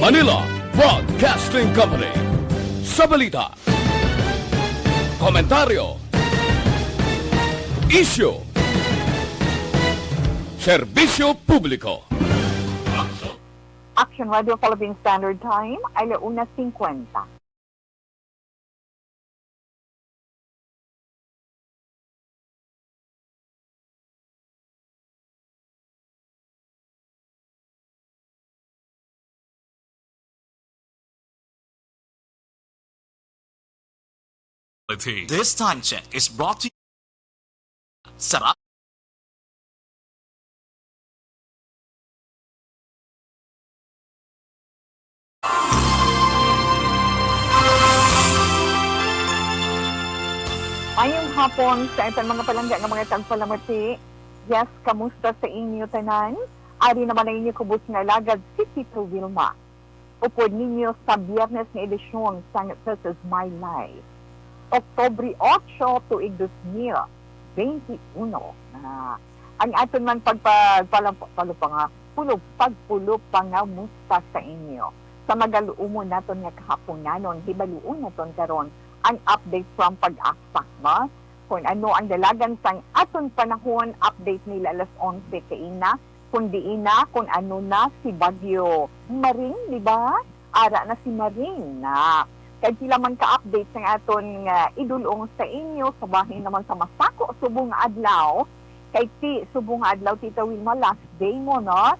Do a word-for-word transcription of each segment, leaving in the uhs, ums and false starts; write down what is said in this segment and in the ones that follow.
Manila Broadcasting Company. Sa balita, komentaryo, isyu, serbisyo publiko. Action Radio Philippine Standard Time, ala una singkwenta. This time check is brought to you. Sarap. Mayong hapon sa aton mga palangga nga mga tagpalamati. Yes, kamusta sa inyo tanan? Ari naman ang inyo kubos nga alagad, si Tito Wilma. Upod ninyo sa Biyernes nga edisyon sang This Is My Life, Oktubre otso, tuig dos mil beinti uno. Na ang aton man pagpagpalupanga, pagpulupanga, musta sa inyo? Sa magaluumon naton nga kahapunanon, hibaluon naton karon ang update from Pag-asa, no? Kung ano ang dalagan sang aton panahon, update nila alas onse kaina, kung diin na, kung ano na si Bagyo Maring, di ba? Ara na si Maring na. Kag pila man ka update sang aton nga idulong sa inyo, sa bahin naman sa masako subong nga adlaw, kay ti subong nga adlaw, Tita Wilma, last day mo, no?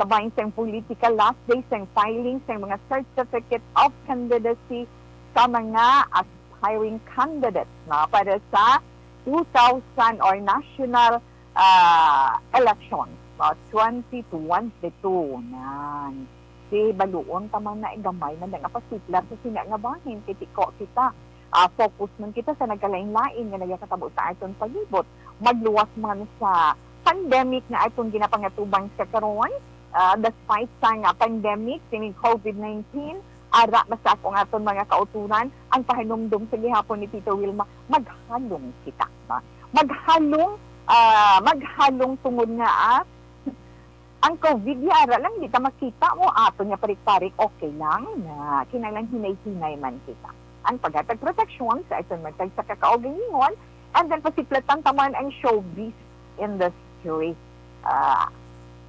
Sa bahin sang politika, last day sang filing sang mga certificate of candidacy sa mga aspiring candidates, no? Para sa two thousand or national ah, elections, no, twenty twenty-two. Nan, si baluon ta man na, eh, gamay man na nga pasiplat sa sina nga bahin, kay tiko kita, ah, focus man kita sa nagkalain-lain nga nagakatabo sa aton palibot. Magluwas man sa pandemic nga aton ginapangatubang sa karon, ah, despite sa nga pandemic, sining covid nineteen, ara masako ang aton mga kauturan, ang pahinumdom sa gihapon ni Tito Wilma, maghalong kita, ba? Maghalong, ah, maghalong tungod nga, ah, ang covid yara lang, di ta makita mo, ato niya parik-parik, okay lang na kinahanglan hinay-hinay man kita. Ang paghatag proteksyon sa aton magtagsa ka kaugalingon, and then pasiplatan ta man ang showbiz industry. Ah,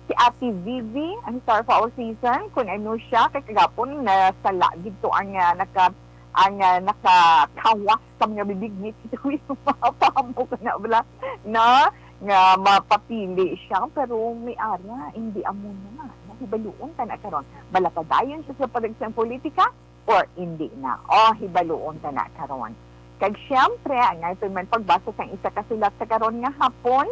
si Ate Vivi, ang star of our season, kung ano siya, kay kagapon na sala gid to ang, ah, naka-, ang, ah, nakakawas sa mga bibig ni Tito Will, mga pamo ko na bala, no? Nga mapapili siya, pero may ara, hindi amo na. Nahibaluon ka na karon. Bala padayon siya sa pagdagsang politika, or hindi na. O, hibaluon ta na karon. Kag siyempre, ang aton man pagbasa sang isa ka sulat sa karon nga hapon,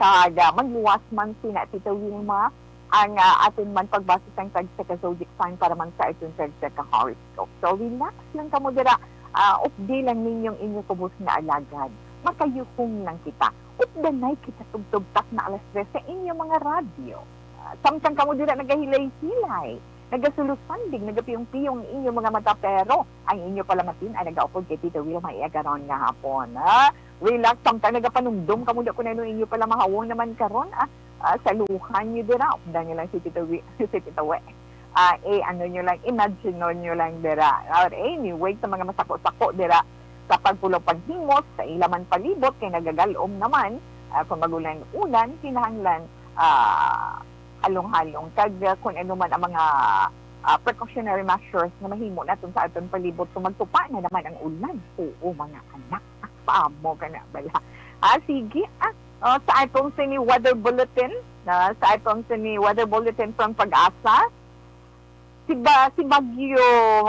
kag, ah, magluwas man sina Tita Wilma, ang, ah, aton man pagbasa sang tagsa ka zodiac sign para man sa aton tagsa ka horoscope. So, relax lang kamo dira. Ah, updi lang ninyong inyo kubos nga alagad. Makayuhong lang kita. Updanay kita tugtugtak na alas tres sa inyo mga radyo. Ah, samtang kamo dira nagahilay-hilay, nagasulosandig, nagapiyong-piyong ang inyo mga mata, pero ang inyo palamatin ay nagaupod kay Tita Wilma iya karon nga hapon, ha? Relax, samtang nagapanumdom kamo da kung ano inyo pala mahawong naman karon, ah, ah, saluhan niyo dira, updan niyo lang si Tita Wi-, si Tita We. Ah, eh, ano niyo lang, imagine niyo lang dira. Or anyway, sa mga masako-sako dira, sa pagpulaw paghimos sa ila man palibot kay nagagalom naman, ah, kung magulan-ulan, kinahanglan, ah, halong-halong kag, ah, kung ano man ang mga, ah, precautionary measures nga mahimo naton sa aton palibot kung magtupa na naman ang ulan. Oo, mga anak, paamo ka na bala. Ah, sige, ah, oh, sa atong sini weather bulletin, na sa atong sini weather bulletin from Pag-asa, si ba-, si Bagyo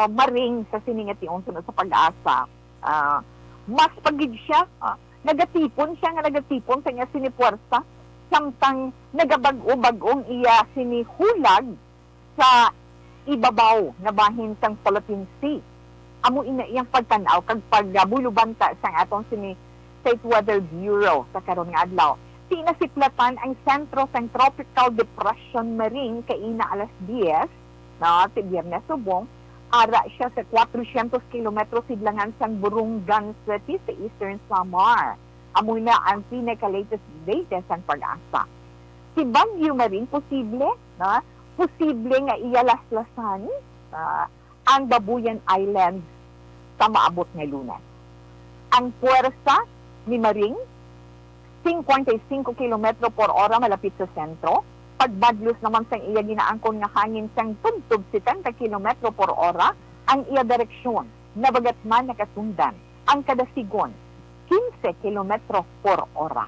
Maring sa sini nga tion suno sa Pag-asa, ah, mas pa gid siya, ah, nagatipon siya nga nagatipon sa iya sini puwersa, samtang nagabag-o-bag-ong iya sini hulag sa ibabaw nga bahin sang Philippine Sea. Amo ina iyang pagtan-aw kag pagabulubanta sang atong sini State Weather Bureau sa karon nga adlaw. Ti nasiplatan ang sentro sang Tropical Depression Maring kaina alas diyes, no, ti Biyernes subong, ara siya sa kwatrocientos kilometro sidlangan sang Borongan City sa Eastern Samar. Amo na ang pinaka-latest data sang Pag-asa. Si Bagyo Maring posible, no, posible nga iya laslasan ah, ang Babuyan Islands sa maabot nga Lunes. Ang puwersa ni Maring, cincuenta y cinco kilometro por ora malapit sa sentro. Pagmadlos naman sang iya ginaangkon nga hangin sang tubtob setenta kilometro por ora ang iya direksyon, nabagat man nakasundan ang kada sigon, quince kilometro por ora.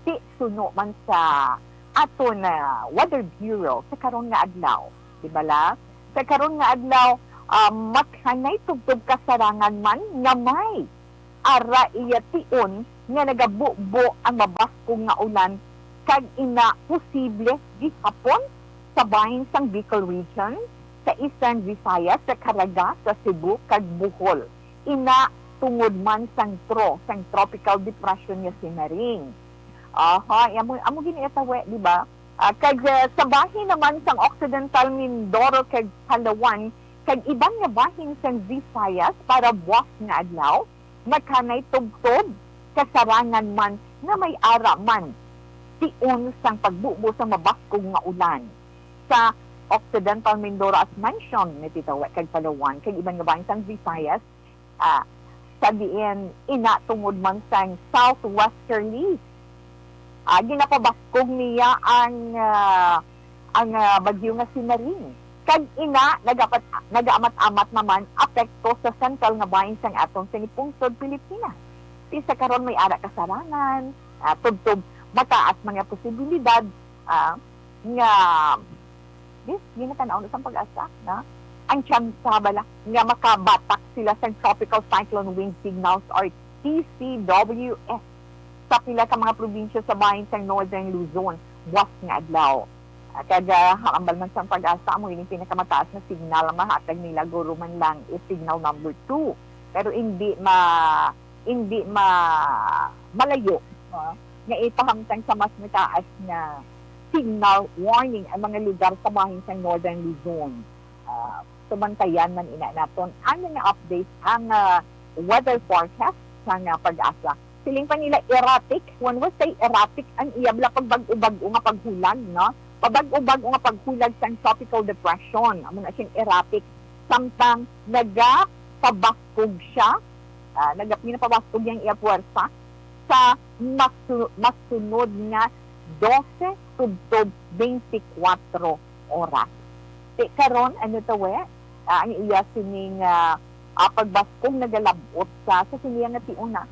Ti suno man sa aton, ah, Weather Bureau sa karon nga adlaw, di bala? Sa karon nga adlaw, ah, makhanay tubtob kasarangan man nga may ara iya tion nga nagabubo ang mabaskog nga ulan, kag ina posible gihapon sa bahin sang Bicol Region, sa Eastern Visayas, sa Caraga, sa Cebu, kag Bohol. Ina tungod man sang tro, sang tropical depression nga si Maring. Aha, amo, amo gini itawe, di ba? Ah, kag, ah, sa bahin naman sang Occidental Mindoro kag Palawan, kag iban nga bahin sang Visayas para buwas nga adlaw, makhanay tubtob, kasarangan man nga may ara man tion sang pagbubo sang mabaskog nga ulan. Sa Occidental Mindoro, as mentioned, ni Titawe kag Palawan, kag iban nga bahin sang Visayas, ah, sa diin ina tungod man sang southwesterlies, ah, ginapabaskog niya ang, ah, ang, ah, bagyo nga si Maring. Kag ina, nagapat-, nagaamat-amat naman apekto sa sentral nga bahin sang aton sini pungsod Pilipinas. Ti sa karon may ara kasarangan, ah, tubtob mataas mga posibilidad, ah, nga, dis, ginatanaw na sang Pag-asa, na ang tsansa bala nga makabatak sila sang tropical cyclone wind signals or T C W S sa pila ka mga probinsya sa bahin sang Northern Luzon buwas nga adlaw. Ah, kag, ah, hambal man sang Pag-asa, amo ini pinakamataas nga signal ang mahatag nila, guro man lang is signal number two. Pero hindi ma-, hindi ma-, malayo, no, nga ipahamtang sa mas mataas nga signal warning ang mga lugar sa bahin sang Northern Luzon. Ah, sumantayan man ina naton ang mga updates, ang, ah, weather forecast sang, ah, Pag-asa. Siling pa nila erratic. When we say erratic, ang iya bala pagbag-o-bag-o nga paghulag, no? Pabag-o-bag-o nga paghulag sang tropical depression. Amo na siyang erratic. Samtang nagapabaskog siya, ah, nagap-, ginapabaskog niya ang iya puwersa sa masu-, masunod nga dose tubtob twenty-four oras. Ti karon, ano to, we? Ah, ang iya sining, ah, ah, pagbaskog nagalab-ot sa, sa siniya nga tiuna.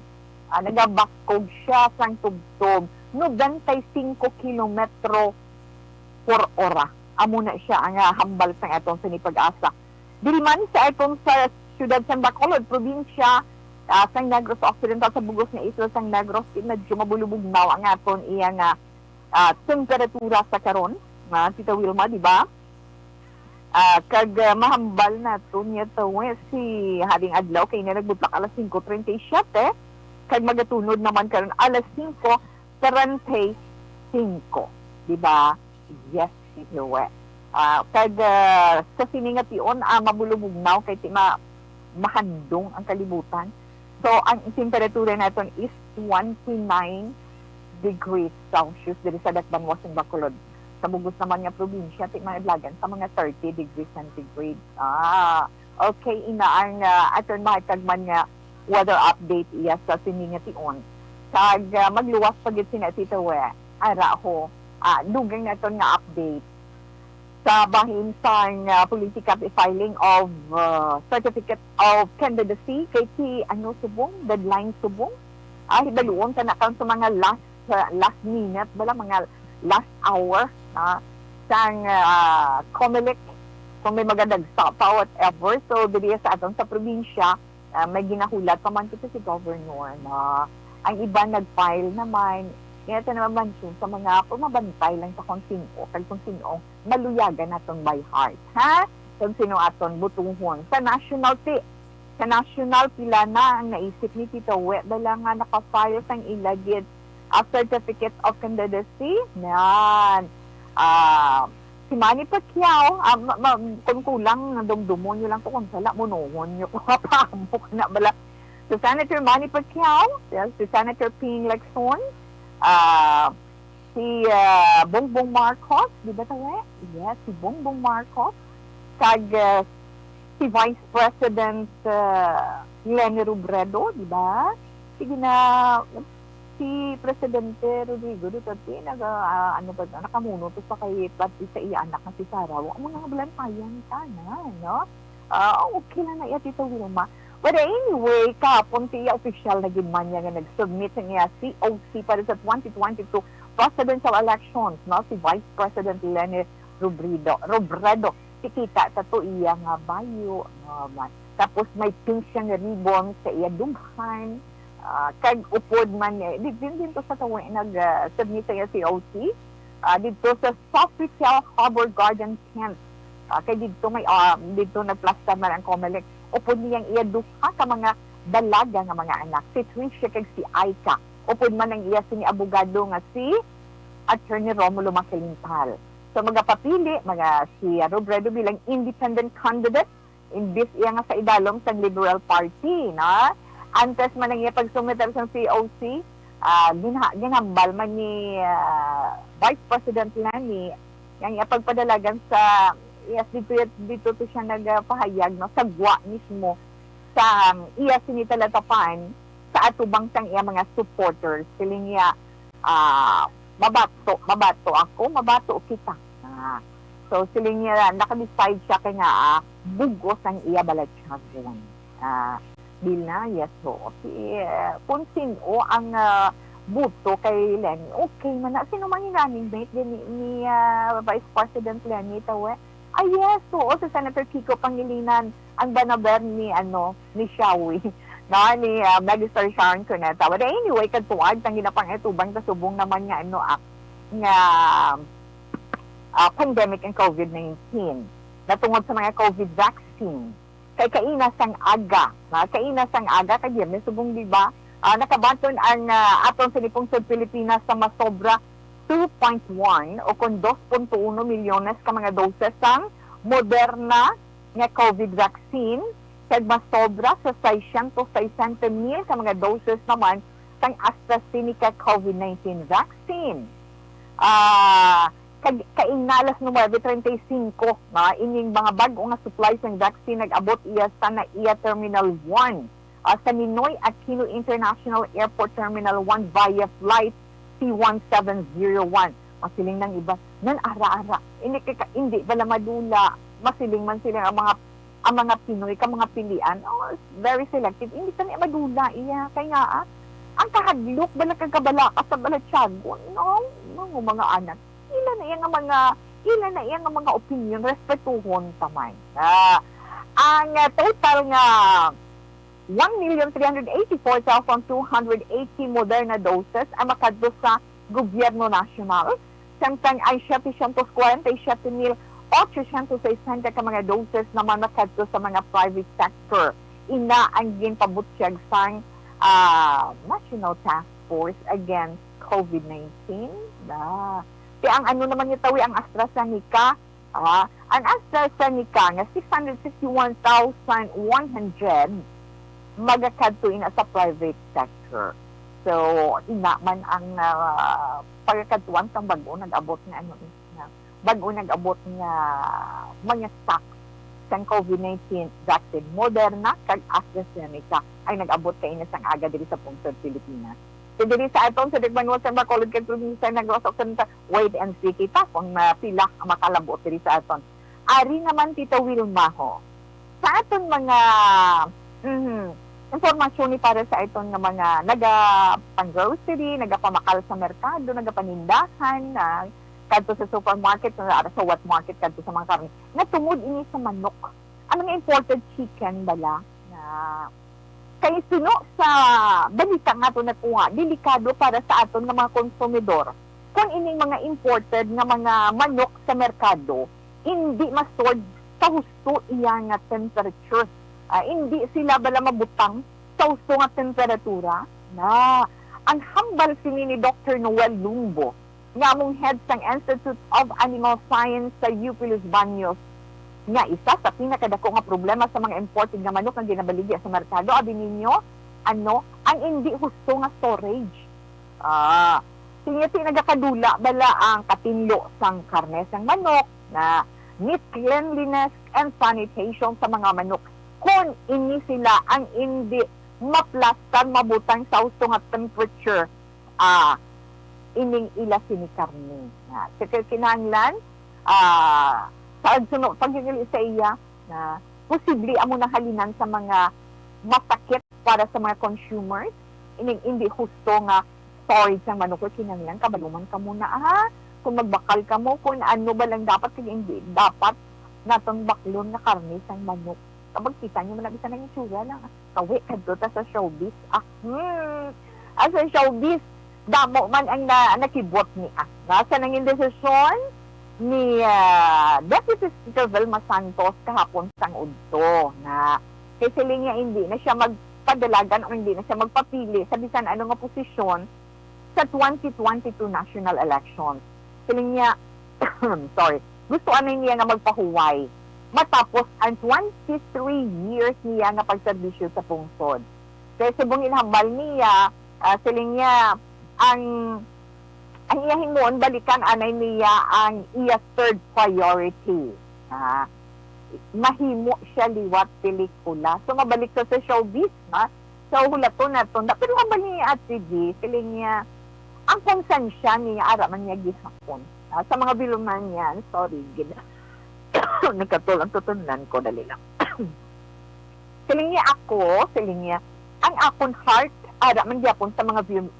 Ah, nagabaskog siya sang tubtob noventa y cinco kilometro por ora. Amo na siya ang, ah, hambal sang aton sini Pag-asa. Diri man sa aton sa siyudad sang Bacolod, probinsya, ah, sang Negros Occidental, sa bug-os nga isla sang Negros, medyo mabulubugnaw ang aton iya nga, ah, temperatura sa karon, ah, Tita Wilma, di ba? Ah, kag, ah, mahambal naton niya to, eh, si Haring Adlaw kay na nagbutlak alas singko treinta y siete, kag magatunod naman karon alas singko treinta y cinco, di ba? Yes, si Joe. Ah, kag, ah, sa sini nga tion, ah, mabulubugnaw kay ti ma-, mahandong ang kalibutan. So, ang temperatura naton is twenty-nine degrees Celsius diri sa Dakbanwa sang Bacolod. Sa bug-os naman nga probinsya, ti madlagan sa mga thirty degrees centigrade. Ah, okay, ina ang, ah, aton mahatag man nga weather update iya sa sini nga tion. Kag, ah, magluwas pa gid sina, Tito, we. Ara ho, ah, dugang naton nga update sa bahin sang, ah, politika, filing of, ah, certificate of candidacy kay ti, ano, subong, deadline subong. Ah, hibaluon ka na karon sa mga last, ah, last minute, bala, mga last hour, ah, sang, ah, Comelec, kung may magadagsa pa, whatever. So, diri sa aton sa probinsya, ah, may ginahulat pa man kita si Governor na ang iban nag-file naman. Kaya ito naman, Manchun, sa mga pumabantay lang sa kung sino, kag kung sino ang maluyagan naton by heart, ha? Kung sino aton butuhon. Sa national, ti, sa national, pila na ang naisip ni Tito We, dala nga naka-file sang ila gid, ah, certificate of candidacy? Yan. Ah, si Manny Pacquiao, ah, ma-, ma-, kung kulang, dumdumon nyo lang to, kung sala, munuhon nyo ko, mapamok na bala. So, Senator Manny Pacquiao, yes, si Senator Ping Lacson, ah, si, ah, Bongbong Marcos, di ba tawe? Yes, si Bongbong Marcos, kag, ah, si Vice President, ah, Leni Robredo, di ba? Sige na, si Presidente Rodrigo Duterte, naga, ah, ano ba, nakamuno to sa kay, pati sa iya anak nga si Sara. Wa mo nga balantayan ka na, no? Ah, okay lang na iya, Tita Wilma. But anyway, kahapon, ti iya opisyal na gid man niya nga nag-submit sa iya C O C para sa twenty twenty-two presidential elections, no? Si Vice President Leni Robredo, Robredo. Ti kita ta to iya nga bayo, no? Ma-, tapos may pink siya nga ribbon sa iya dughan. Ah, kag upod man niya, di, din, din to sa tawo nag, ah, submit sa iya C O C. Ah, didto sa Sofitel Harbor Garden Tent. Ah, kay didto may, ah, didto nagplastar man ang Comelec. Upod niyang iya duha ka mga dalaga nga mga anak, si Tricia kag si Aika. Upod man ang iya sini abogado nga si Attorney Romulo Macalintal. So, magapapili, maga-, si Robredo bilang independent candidate, imbis iya nga sa idalom sang Liberal Party, no? Antes man ang iya pag-submit sang C O C, ah, ginha-, ginhambal man ni, ah, Vice President Leni ang iya pagpadalagan sa, yes, dito, dito to siya nagpahayag, no, sa gwa mismo sa, um, iya sini talatapan sa atubang sang iya mga supporters. Siling niya, ah, "Mabato, mabato ako, mabato kita." Ah, so, siling niya, naka-decide siya kay nga, ah, bug-os ang iya balatyagon. Ah, Bill na, yes, oo. Si, eh, kung sino ang, ah, buto kay Leni, okay man na. Sino man yung running mate din ni, ni, ah, Vice President Leni Tawe? Ah, yes, oo, si Senator Kiko Pangilinan, ang banaber ni, ano, ni Shawi, no, ni, ah, Magister Sharon Cuneta. But anyway, katuwag, ang ginapangitubang sa subong naman nga, ano, ah, nga, ah, pandemic and COVID nineteen. Natungod sa mga COVID vaccine, kay kaina sang aga, ha? Kaina sang aga, kay Biyernes subong, di ba? Ah, nakabaton ang, ah, aton sa Pungsod Pilipinas sa masobra two point one o kon dos punto uno milyones ka mga doses sang Moderna nga COVID vaccine, kag masobra sa seiscientos sesenta mil ka mga doses naman sang AstraZeneca COVID nineteen vaccine. Ah, kag kaina alas nuwebe treinta y cinco, no, ining mga bag-o nga supply sang vaccine nag-abot iya sa NAIA Terminal one, ah, sa Ninoy Aquino International Airport Terminal one via flight C one seven zero one. Masiling ng iba, "Nan ara-ara, hindi ka, hindi bala madula." Masiling man sila ang mga, ang mga Pinoy ka mga pilian, oh, it's very selective. Hindi ka niya madula, iya. Kay nga, ah, ang kahadlok bala kag kabalaka sa balatyagon, no? Mga, mga anak. Ila na iya nga mga, ila na iya nga mga opinion, respetuhon ta man. Ah, ang, ah, total nga one million three hundred eighty-four thousand two hundred eighty Moderna doses ang makadto sa gobyerno nasyonal, samtang ang setecientos kwarenta y siete mil ochocientos sesenta ka mga doses naman makadto sa mga private sector. Ina ang ginpabutyag sang, ah, National Task Force Against COVID nineteen. Na. Kaya ang ano naman niya tawi ang AstraZeneca, ah, ang AstraZeneca nga six hundred sixty-one thousand one hundred magakadto ina sa private sector. So, ina man ang, ah, pagakadtuan sang bag-o nag-abot nga ano, nga bag-o nag-abot nga mga stocks sang COVID nineteen vaccine, Moderna kag AstraZeneca, ay nag-abot kaina sang aga diri sa pungsod Pilipinas. So, diri sa aton sa Dagbanwa sa Bacolod kag probinsya, nagwasok sa, wait and see kita kung, ah, pila ang makalabot diri sa aton. Ari naman, Tita Wilma, ho. Sa aton mga, mhm, impormasyon ni para sa aton nga mga nagapang-grocery, nagapamakal sa merkado, nagapanindahan, ah, kadto sa supermarket, sa, sa wet market, kadto sa mga karne. Natungod ini sa manok. Ang mga imported chicken bala na kay suno sa balita nga aton nakuha, delikado para sa aton nga mga konsumidor kung ining mga imported nga mga manok sa merkado hindi ma-stored sa husto iya nga temperature. Ah, hindi sila bala mabutang sa husto nga temperatura. Na, ang hambal sini ni Doktor Noel Lumbo, nga among head sang Institute of Animal Science sa U P Los Baños, nga isa sa pinakadako nga problema sa mga imported nga manok nga ginabaligya sa merkado, abi ninyo, ano, ang indi husto nga storage. Ah, kini ti nagakadula bala ang katinlo sang karne sang manok, na neat cleanliness and sanitation sa mga manok. Kung ini sila ang hindi maplastar, mabutang sa husto nga temperature, ah, ining ila sini karne. Na, sa kay kinahanglan, ah, sa agsuno, pagkakali sa iya, na posible amo nang halinan sa mga masakit para sa mga consumers, ining hindi husto nga storage sang manok, kinahanglan kabalo man kamo na, ah, kung magbakal kamo, kung ano ba lang dapat, kag hindi dapat naton baklon nga karne sang manok. Kapag kita niyo man, bisan ang itsura lang, ah, kawi, kadto ta sa showbiz. Ah, hmm. Ah, sa showbiz, damo man ang na-, nakibot ni, ah, nasa nangin desisyon ni, ah, Deputy Speaker Vilma Santos kahapon sang udto na kay siling niya hindi na siya magpadalagan o hindi na siya magpapili sa bisan ano nga posisyon sa twenty twenty-two national elections. Siling niya, sorry, gusto anay niya nga magpahuway matapos ang twenty-three years niya nga pagserbisyo sa pungsod. Kay subong ginhambal niya, ah, siling niya, ang, ang iya himuon, balikan anay niya ang iya third priority. Ah, mahimo siya liwat pelikula. So, mabalik sa, sa showbiz, ha? So, hulaton naton. Pero hambal ni Ate G, siling niya, ang konsensya niya, ara man niya gihapon. Ah, sa mga Vilmanian, sorry, gid. Nagkatol ang tutunlan ko, dali lang. Siling niya ako, siling niya, ang akon heart, ara man gyapon sa mga Vil-,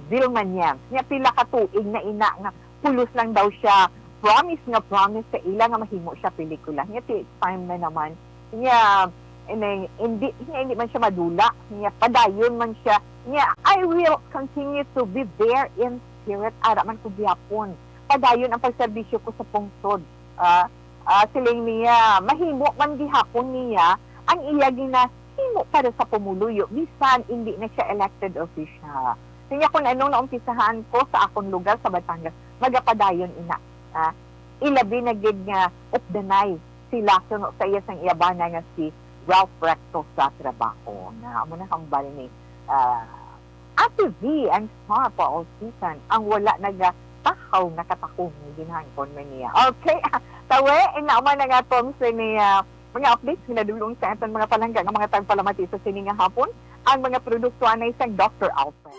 Vilmanians. Niya pila ka tuig na ina nga pulos lang daw siya, promise nga promise sa ila nga mahimo siya pelikula. Niya ti time na naman. Niya, ini, hindi, niya hindi man siya madula. Niya padayon man siya. Niya, "I will continue to be there in spirit." Ara man ko gyapon. Padayon ang pagserbisyo ko sa pungsod. Ah, ah, siling niya, mahimo man gihapon niya ang iya ginahimo para sa pumuluyo, bisan hindi na siya elected official. Kanya kung anong naumpisahan ko sa akon lugar sa Batangas, magapadayon ina. Ah, ilabi na gid nga updanay sila suno sa iya sang iya bana nga si Ralph Recto sa trabaho. Na amo na hambal ni, ah, Ate V, ang star pa all season, ang wala nagatahaw, nakatahom, ginhangkon man niya. Okay, tawe, ina man ang aton sini, ah, mga updates nga nadulong sa aton mga palangga nga mga tagpalamati sa sini nga hapon, ang mga produkto anay sang Doctor Alfred.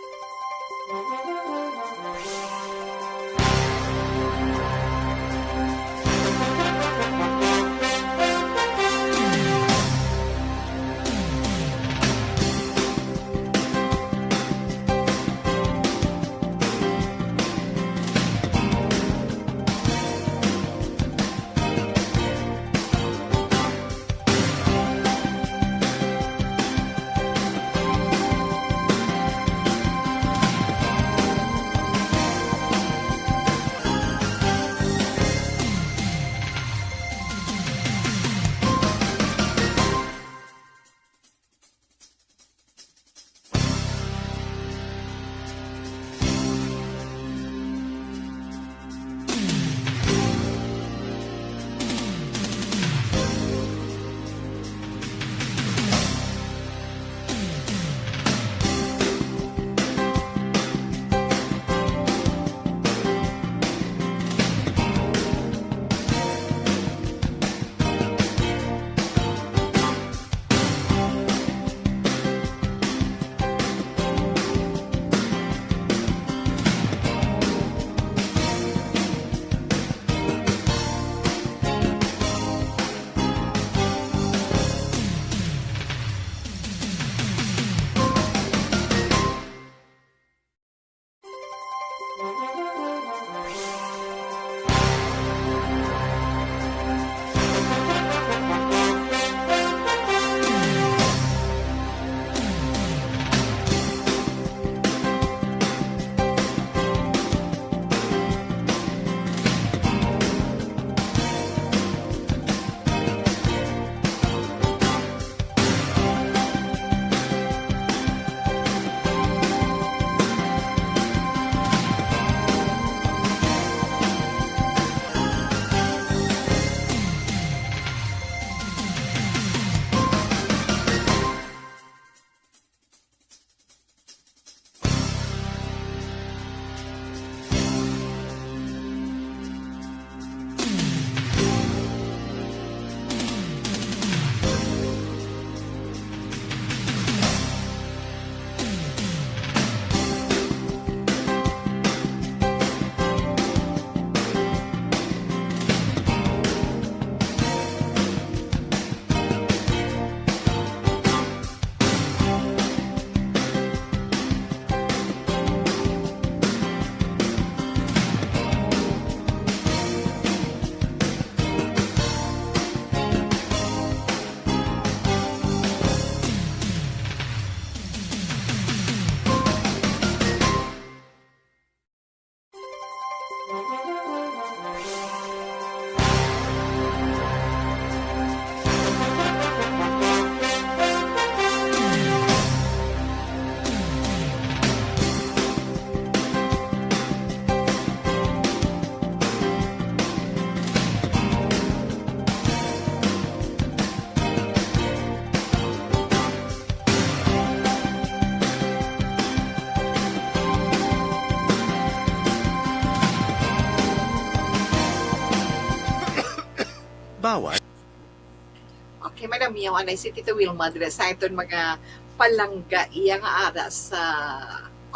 Kay madam, yaw anay si Tita Wilma dira sa aton mga palangga iya nga ara sa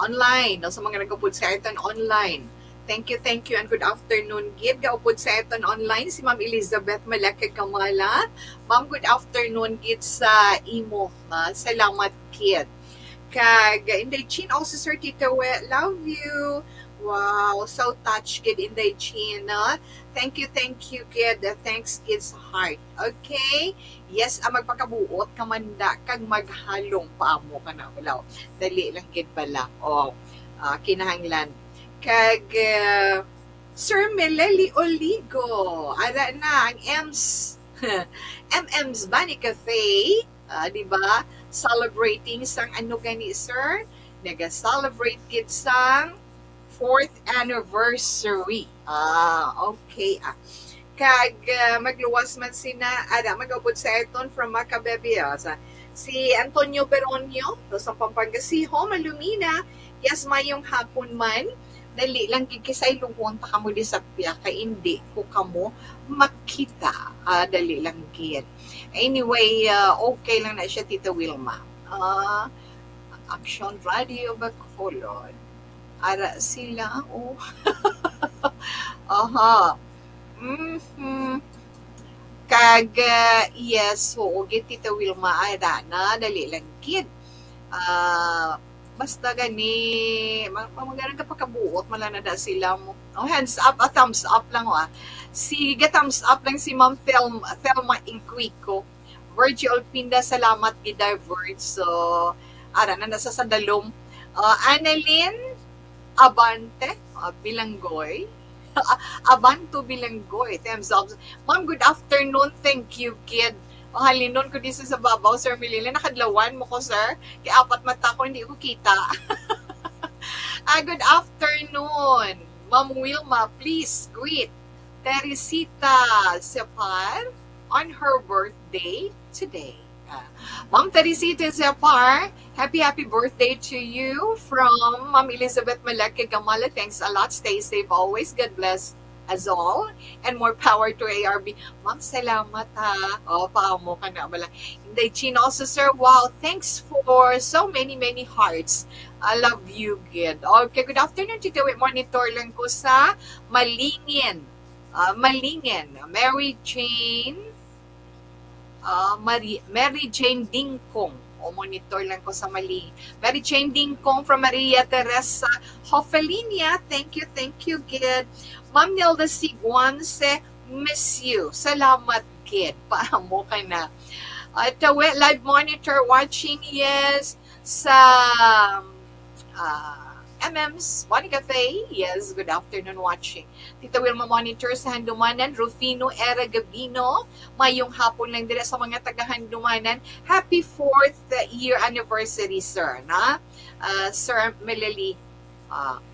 online, no, sa mga nagupod sa aton online. Thank you, thank you, and good afternoon gid. Gaupod sa aton online si Ma'am Elizabeth Malakag Kamala. Ma'am, good afternoon gid sa imo, ha? Salamat gid. Kag Inday Chin also, Sir Tito We, love you. Wow, so touched gid, Inday Chin, no? Thank you, thank you gid. Thanks gid sa heart. Okay? Yes, ang magpakabuot ka man da kag maghalong pa amo ka na, wala. Dali lang gid bala. O, ah, kinahanglan. Kag, ah, Sir Meleli Oligo, ara na ang Ems, M M's Bunny Cafe, ah, di ba? Celebrating sang ano gani, sir? Naga-celebrate gid sang fourth anniversary. Ah, okay. Ah. Kag, ah, magluwas man sina, ara, mag-upod sa aton from Macabebe, ah, sa, si Antonio Beronio, sa Pampanga Siho, Malumina. Yes, mayong hapon man. Dali lang gid kay sayluhon ta kamo di sa piya kay indi ko kamo makita. Ah, dali lang gid. Anyway, ah, okay lang na siya, Tita Wilma. Ah, Action Radio Bacolod. Ara sila, oh. Aha. Mhm. Kag, ah, yes, oo, gid, Tita Wilma, ara na, dali lang gid. Ah, basta gani, ma-, ma-, mga nagapakabuot, mala na da sila mo. Oh, hands up, ah, thumbs up lang, oh, ah. Si, ga-thumbs up lang si Ma'am Thelma, Thelma Inquico. Virgie Olpinda, salamat gid, Virgie. So, ara na, nasa sandalom. Ah, Annalyn Abante, ah, Bilanggoy. Abanto Bilanggoy, thumbs up. Ma'am, good afternoon. Thank you, kid. Mahalinon ko dito sa babaw, Sir Melili. Nakadlawan mo ko, sir. Kay apat mata ko, hindi ko kita. Ah, good afternoon. Ma'am Wilma, please greet Teresita Separ on her birthday today. Ah, Ma'am Teresita Separ, happy, happy birthday to you from Ma'am Elizabeth Malaki Gamala. Thanks a lot. Stay safe always. God bless us all. And more power to A R B. Ma'am, salamat ha. O, paamo ka na bala. Inday Chin also, sir. Wow, thanks for so many, many hearts. I love you, gid. Okay, good afternoon, Tita Wi. Monitor lang ko sa Malingin. Ah, Malingin. Mary Jane. Ah, Mary, Mary Jane Dingkong. O, monitor lang ko sa Mali. Mary Jane Dingkong from Maria Teresa Hofelinia. Thank you, thank you, gid. Ma'am Nelda Siguanse, miss you. Salamat, gid. Paamo ka na. At, uh, we-, live monitor watching, yes. Sa, ah, M M's Bonnie Cafe, yes, good afternoon watching. Tita Wilma monitor sa Handumanan, Rufino Era Gabino, mayong hapon lang dira sa mga taga Handumanan. Happy fourth year anniversary, sir, na? Ah, Sir Meleli, ah,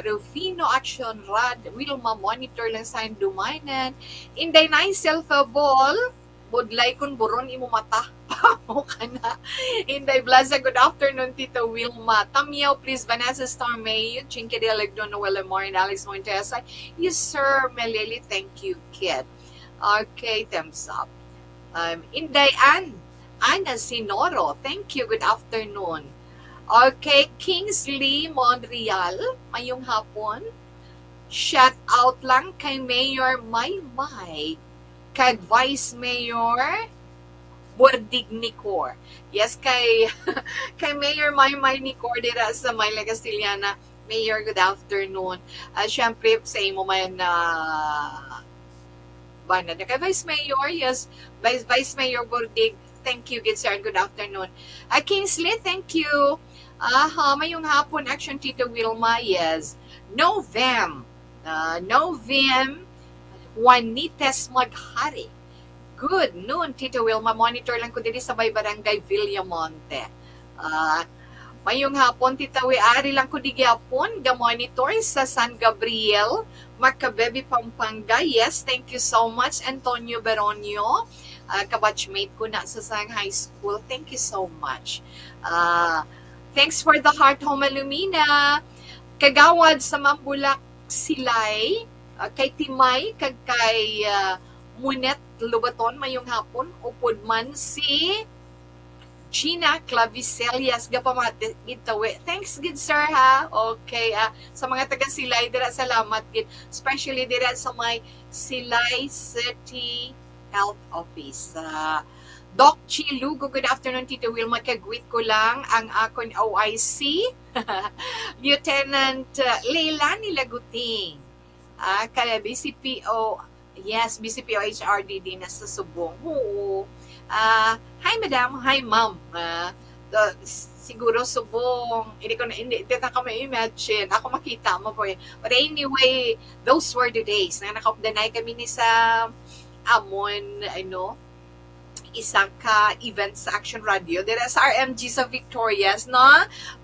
Rufino Action Rad, Wilma monitor lang sa Handumanan. Inday Nay Selfa Ball, budlay kun buron imo mata. Paamo ka na. Inday Blaza, good afternoon, Tita Wilma. Tamyaw, please, Vanessa Stormay, Chinky Dialegno, Noel Amor, and Alex Montesa. Yes, sir, Meleli, thank you, kid. Okay, thumbs up. Um, Inday Ann, Ana Sinoro, thank you, good afternoon. Okay, Kingsley Monreal, mayong hapon. Shout out lang kay Mayor Maymay kag Vice Mayor Bordig Nicor. Yes, kay, kay Mayor Maymay Nicor dira sa Mayla Castellana. Mayor, good afternoon. Ah, syempre, sa imo man, ah, bana na kay Vice Mayor, yes, Vice, Vice Mayor Bordig, thank you, good sir, and good afternoon. Ah, Kingsley, thank you. Aha, mayong hapon, Action Tita Wilma, yes. Novem, ah, Novem Juanites Maghari. Good noon, Tita Wilma. Monitor lang ko diri sa may barangay Villamonte. Ah, mayong hapon, Tita Wi. Ari lang ko di gyapon, ga-monitor sa San Gabriel, Macabebe, Pampanga. Yes, thank you so much, Antonio Beronio. Ah, kabatchmate ko na sa sang high school. Thank you so much. Ah, thanks for the heart, Homa Lumina. Kagawad sa Mambulak Silay, ah, kay Timay, kag kay, ah, Monet Lobaton, mayong hapon. Upod man si Gina Clavicelias, gapamati gid tawi. Thanks gid, sir, ha? Okay, ah, sa mga taga Silay dira, salamat gid. Especially dira sa may Silay City Health Office. Ah, Doc Chi Lugo, good afternoon, Tito Wilma. Kag-greet ko lang ang akon O I C, Lieutenant, ah, Leilani Laguting. Ah, ka-, B C P O, yes, B C P O H R D D na sa Subong. Oo. Ah, hi, madam. Hi, ma'am. Ah, uh, siguro Subong. Hindi ko na, hindi, hindi na ko ma-imagine. Ako makita mo po eh. But anyway, those were the days na nakaupdanay kami ni sa amon, ano, isa ka event sa Action Radio. Dira sa R M G sa Victorias, no?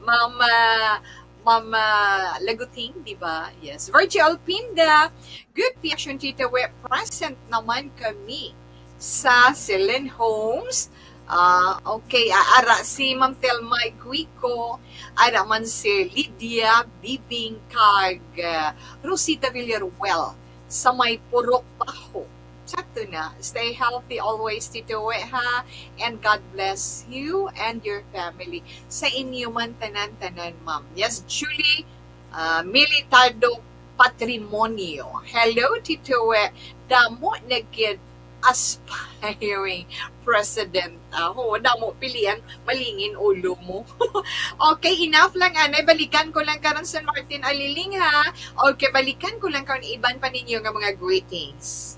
Ma'am, ah, Ma'am, ah, Laguting, di ba? Yes. Virgil Pinda, good P X yung Tito We, present naman kami sa Selen Homes. Ah, okay, ah, ara si Ma'am Thelma Iguico, ara man si Lydia Bibing kag, ah, Rosita Villaruel sa may Purok Baho. Sakto na. Stay healthy always, Tito We, ha? And God bless you and your family. Sa inyo man tanan-tanan, ma'am. Yes, Julie, ah, Militado Patrimonio. Hello, Tito We. Damo na gid aspiring president. Ah, ho, damo pilian, malingin ulo mo. Okay, enough lang, anay. Balikan ko lang karon, San Martin Aliling, ha? Okay, balikan ko lang karon iban pa ninyo nga mga greetings.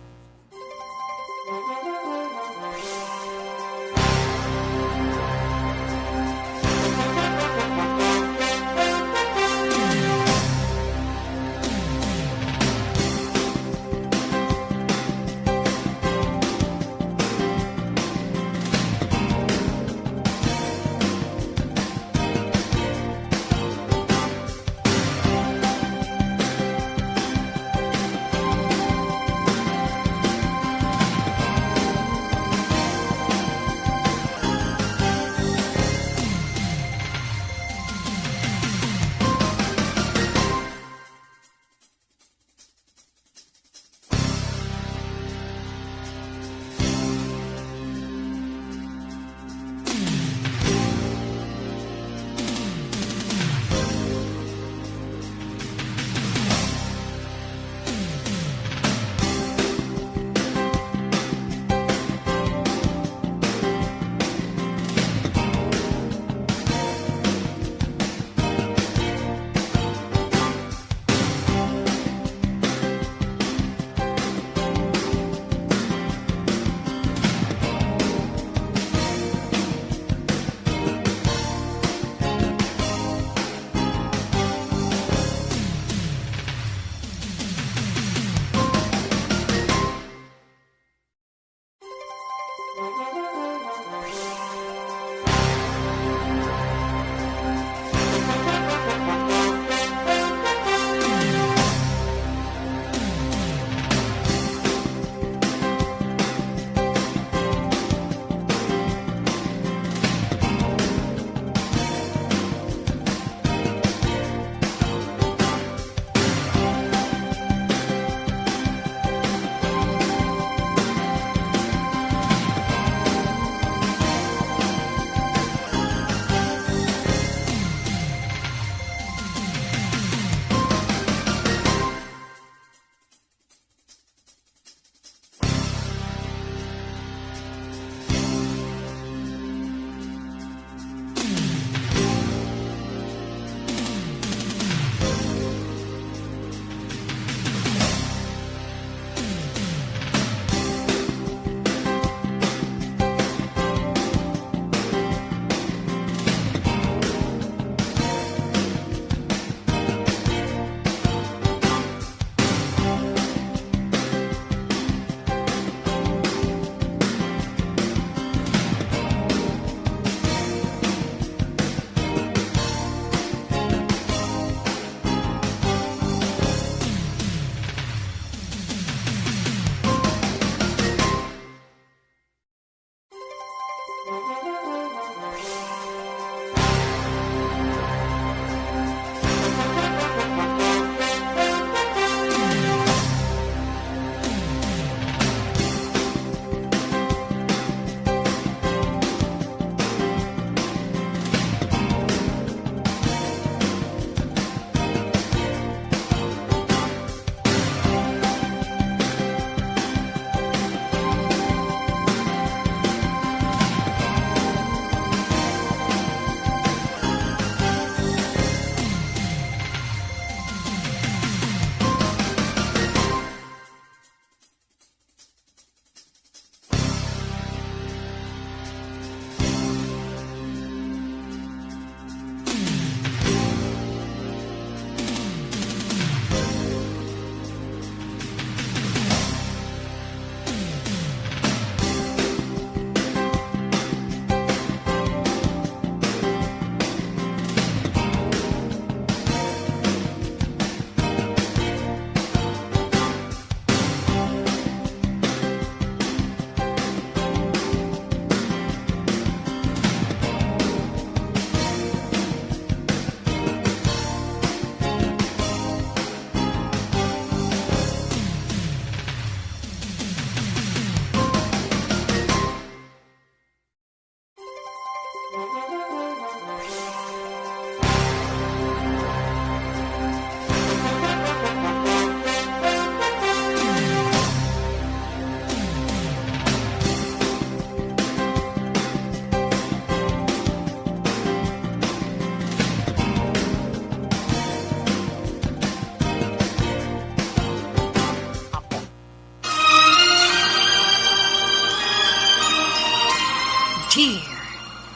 Dear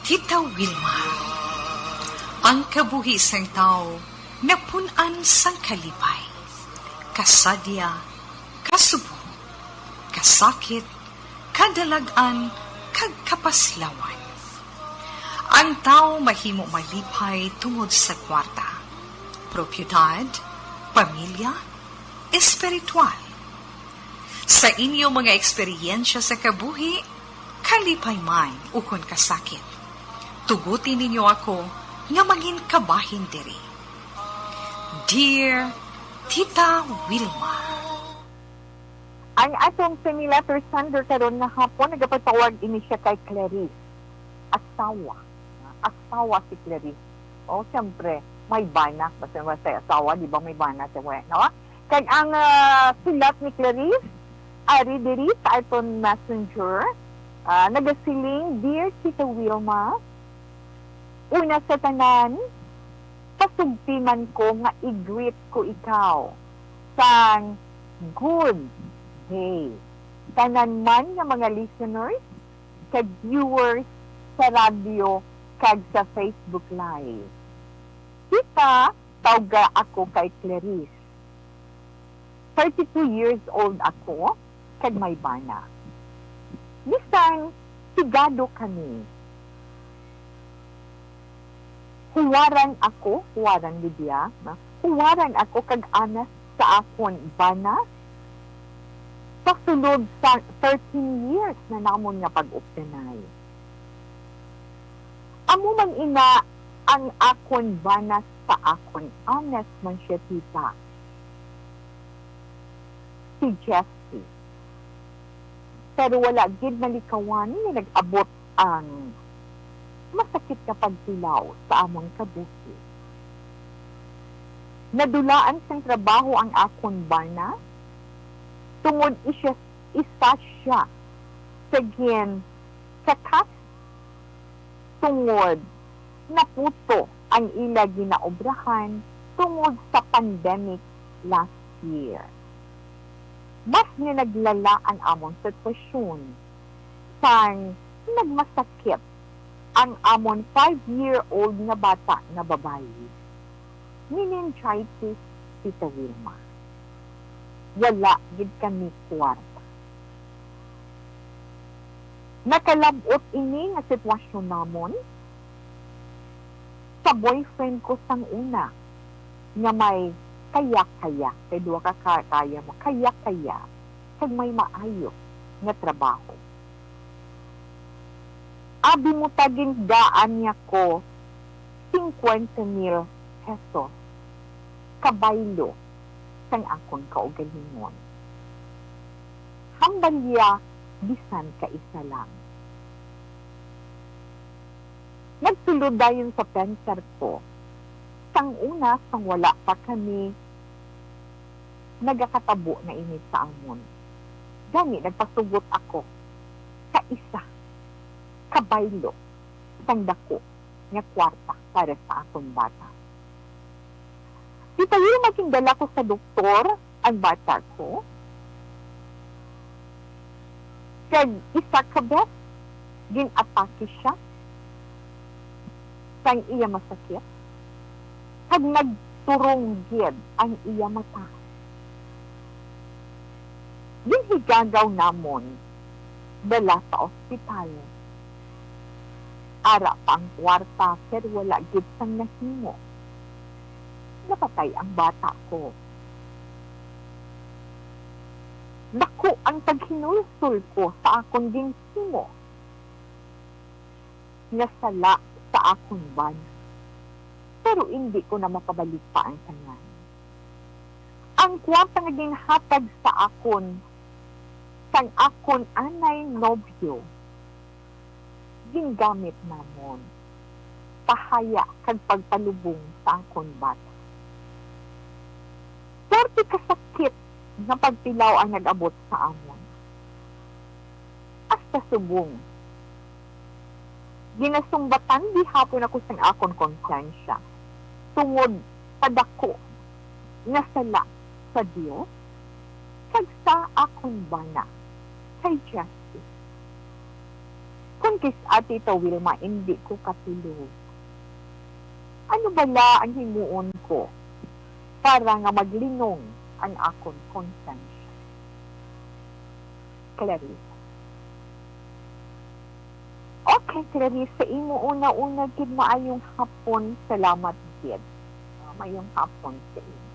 Tita Wilma, ang kabuhi sang tawo napun-an sang kalipay, kasadya, kasubong, kasakit, kadalag-an, kag kapaslawan. Ang tawo mahimo malipay tungod sa kwarta, propiedad, pamilya, espiritual. Sa inyo mga eksperyensya sa kabuhi, kalipay man ukon kasakit, tuguti ninyo ako nga mangin kabahin diri. Dear Tita Wilma. Ang atong semi-letter sender karon nga hapon, nagapatawag ini siya kay Clarice. Asawa. Asawa si Clarice. O, siyempre, may bana. Basta, basta asawa, di ba may bana siya, we, no? Kag ang, ah, sulat ni Clarice, ari diri sa aton messenger, ah, nagasiling, "Dear Tita Wilma, una sa tanan, pasugti man ko nga i-greet ko ikaw sang good day. Tanan man nga mga listeners kag viewers sa radyo kag sa Facebook Live." Kita, tawga ako kay Clarice. Thirty-two years old ako, kag may bana. Bisan, higado kami. Huwaran ako, huwaran, Lydia, na huwaran ako kag anas sa akon bana. Sa sulod sa thirteen years na namon nga pag-updanay. Amo man ina ang akon bana sa akon anas man siya, tita. Si Jessie. Pero wala gid nalikawan nga nag-abot ang masakit nga pagtilaw sa amon kabuhi. Nadulaan sang trabaho ang akon bana tungod isya, isa siya sa gin-, sa kas-, tungod naputo ang ila ginaobrahan tungod sa pandemic last year. Mas nga naglala ang amon sitwasyon sang nagmasakit ang amon five-year-old nga bata nga babayi. Meningitis, Tita Wilma. Wala gid kami kwarta. Nakalab-ot ini nga sitwasyon namon sa boyfriend ko sang una, nga may kaya-kaya, kay duha ka ka-, kaya mo, kaya-kaya, kag may maayo nga trabaho. Abi mo, ta gindaan niya ko singkwenta mil pesos kabaylo sang akon kaugalingon. Hambal niya bisan kaisa lang. Nagsulod dayon sa pensar ko. Sang una, sang wala pa kami nagakatabo na ini sa amon. Gani, nagpasugot ako, kaisa, kabaylo, sang dako nga kwarta para sa akon bata. Di tayo maging dala ko sa doktor ang bata ko. Kag isa ka bes, gin-atake siya sang iya masakit, kag nagturong gid ang iya mata. Ginhigagaw namon dala sa ospital. Ara pa ang kwarta, pero wala gid sang nahimo. Napatay ang bata ko. Dako ang paghinulsol ko sa akon ginhimo nga sala sa akon bana, pero indi ko na mapabalik pa ang tanan. Ang kwarta nga ginhatag sa akon sang akon anay nobyo, gingamit namon pahaya kag pagpalubong sa akon bata. Forty ka sakit nga pagtilaw ang nag-abot sa amon. Hasta subong, ginasumbatan gihapon ako sang akon konsyensya tungod sa dako nga sala sa Dios kag sa akon bana kay Jessie. Kon Kis-a, Tita Wilma, indi ko katulog. Ano bala ang himuon ko para nga maglinong ang akon konsensya? Clarissa. Okay, Clarissa, imo una-una gid maayong hapon. Salamat gid. Ah, maayong hapon sa imo.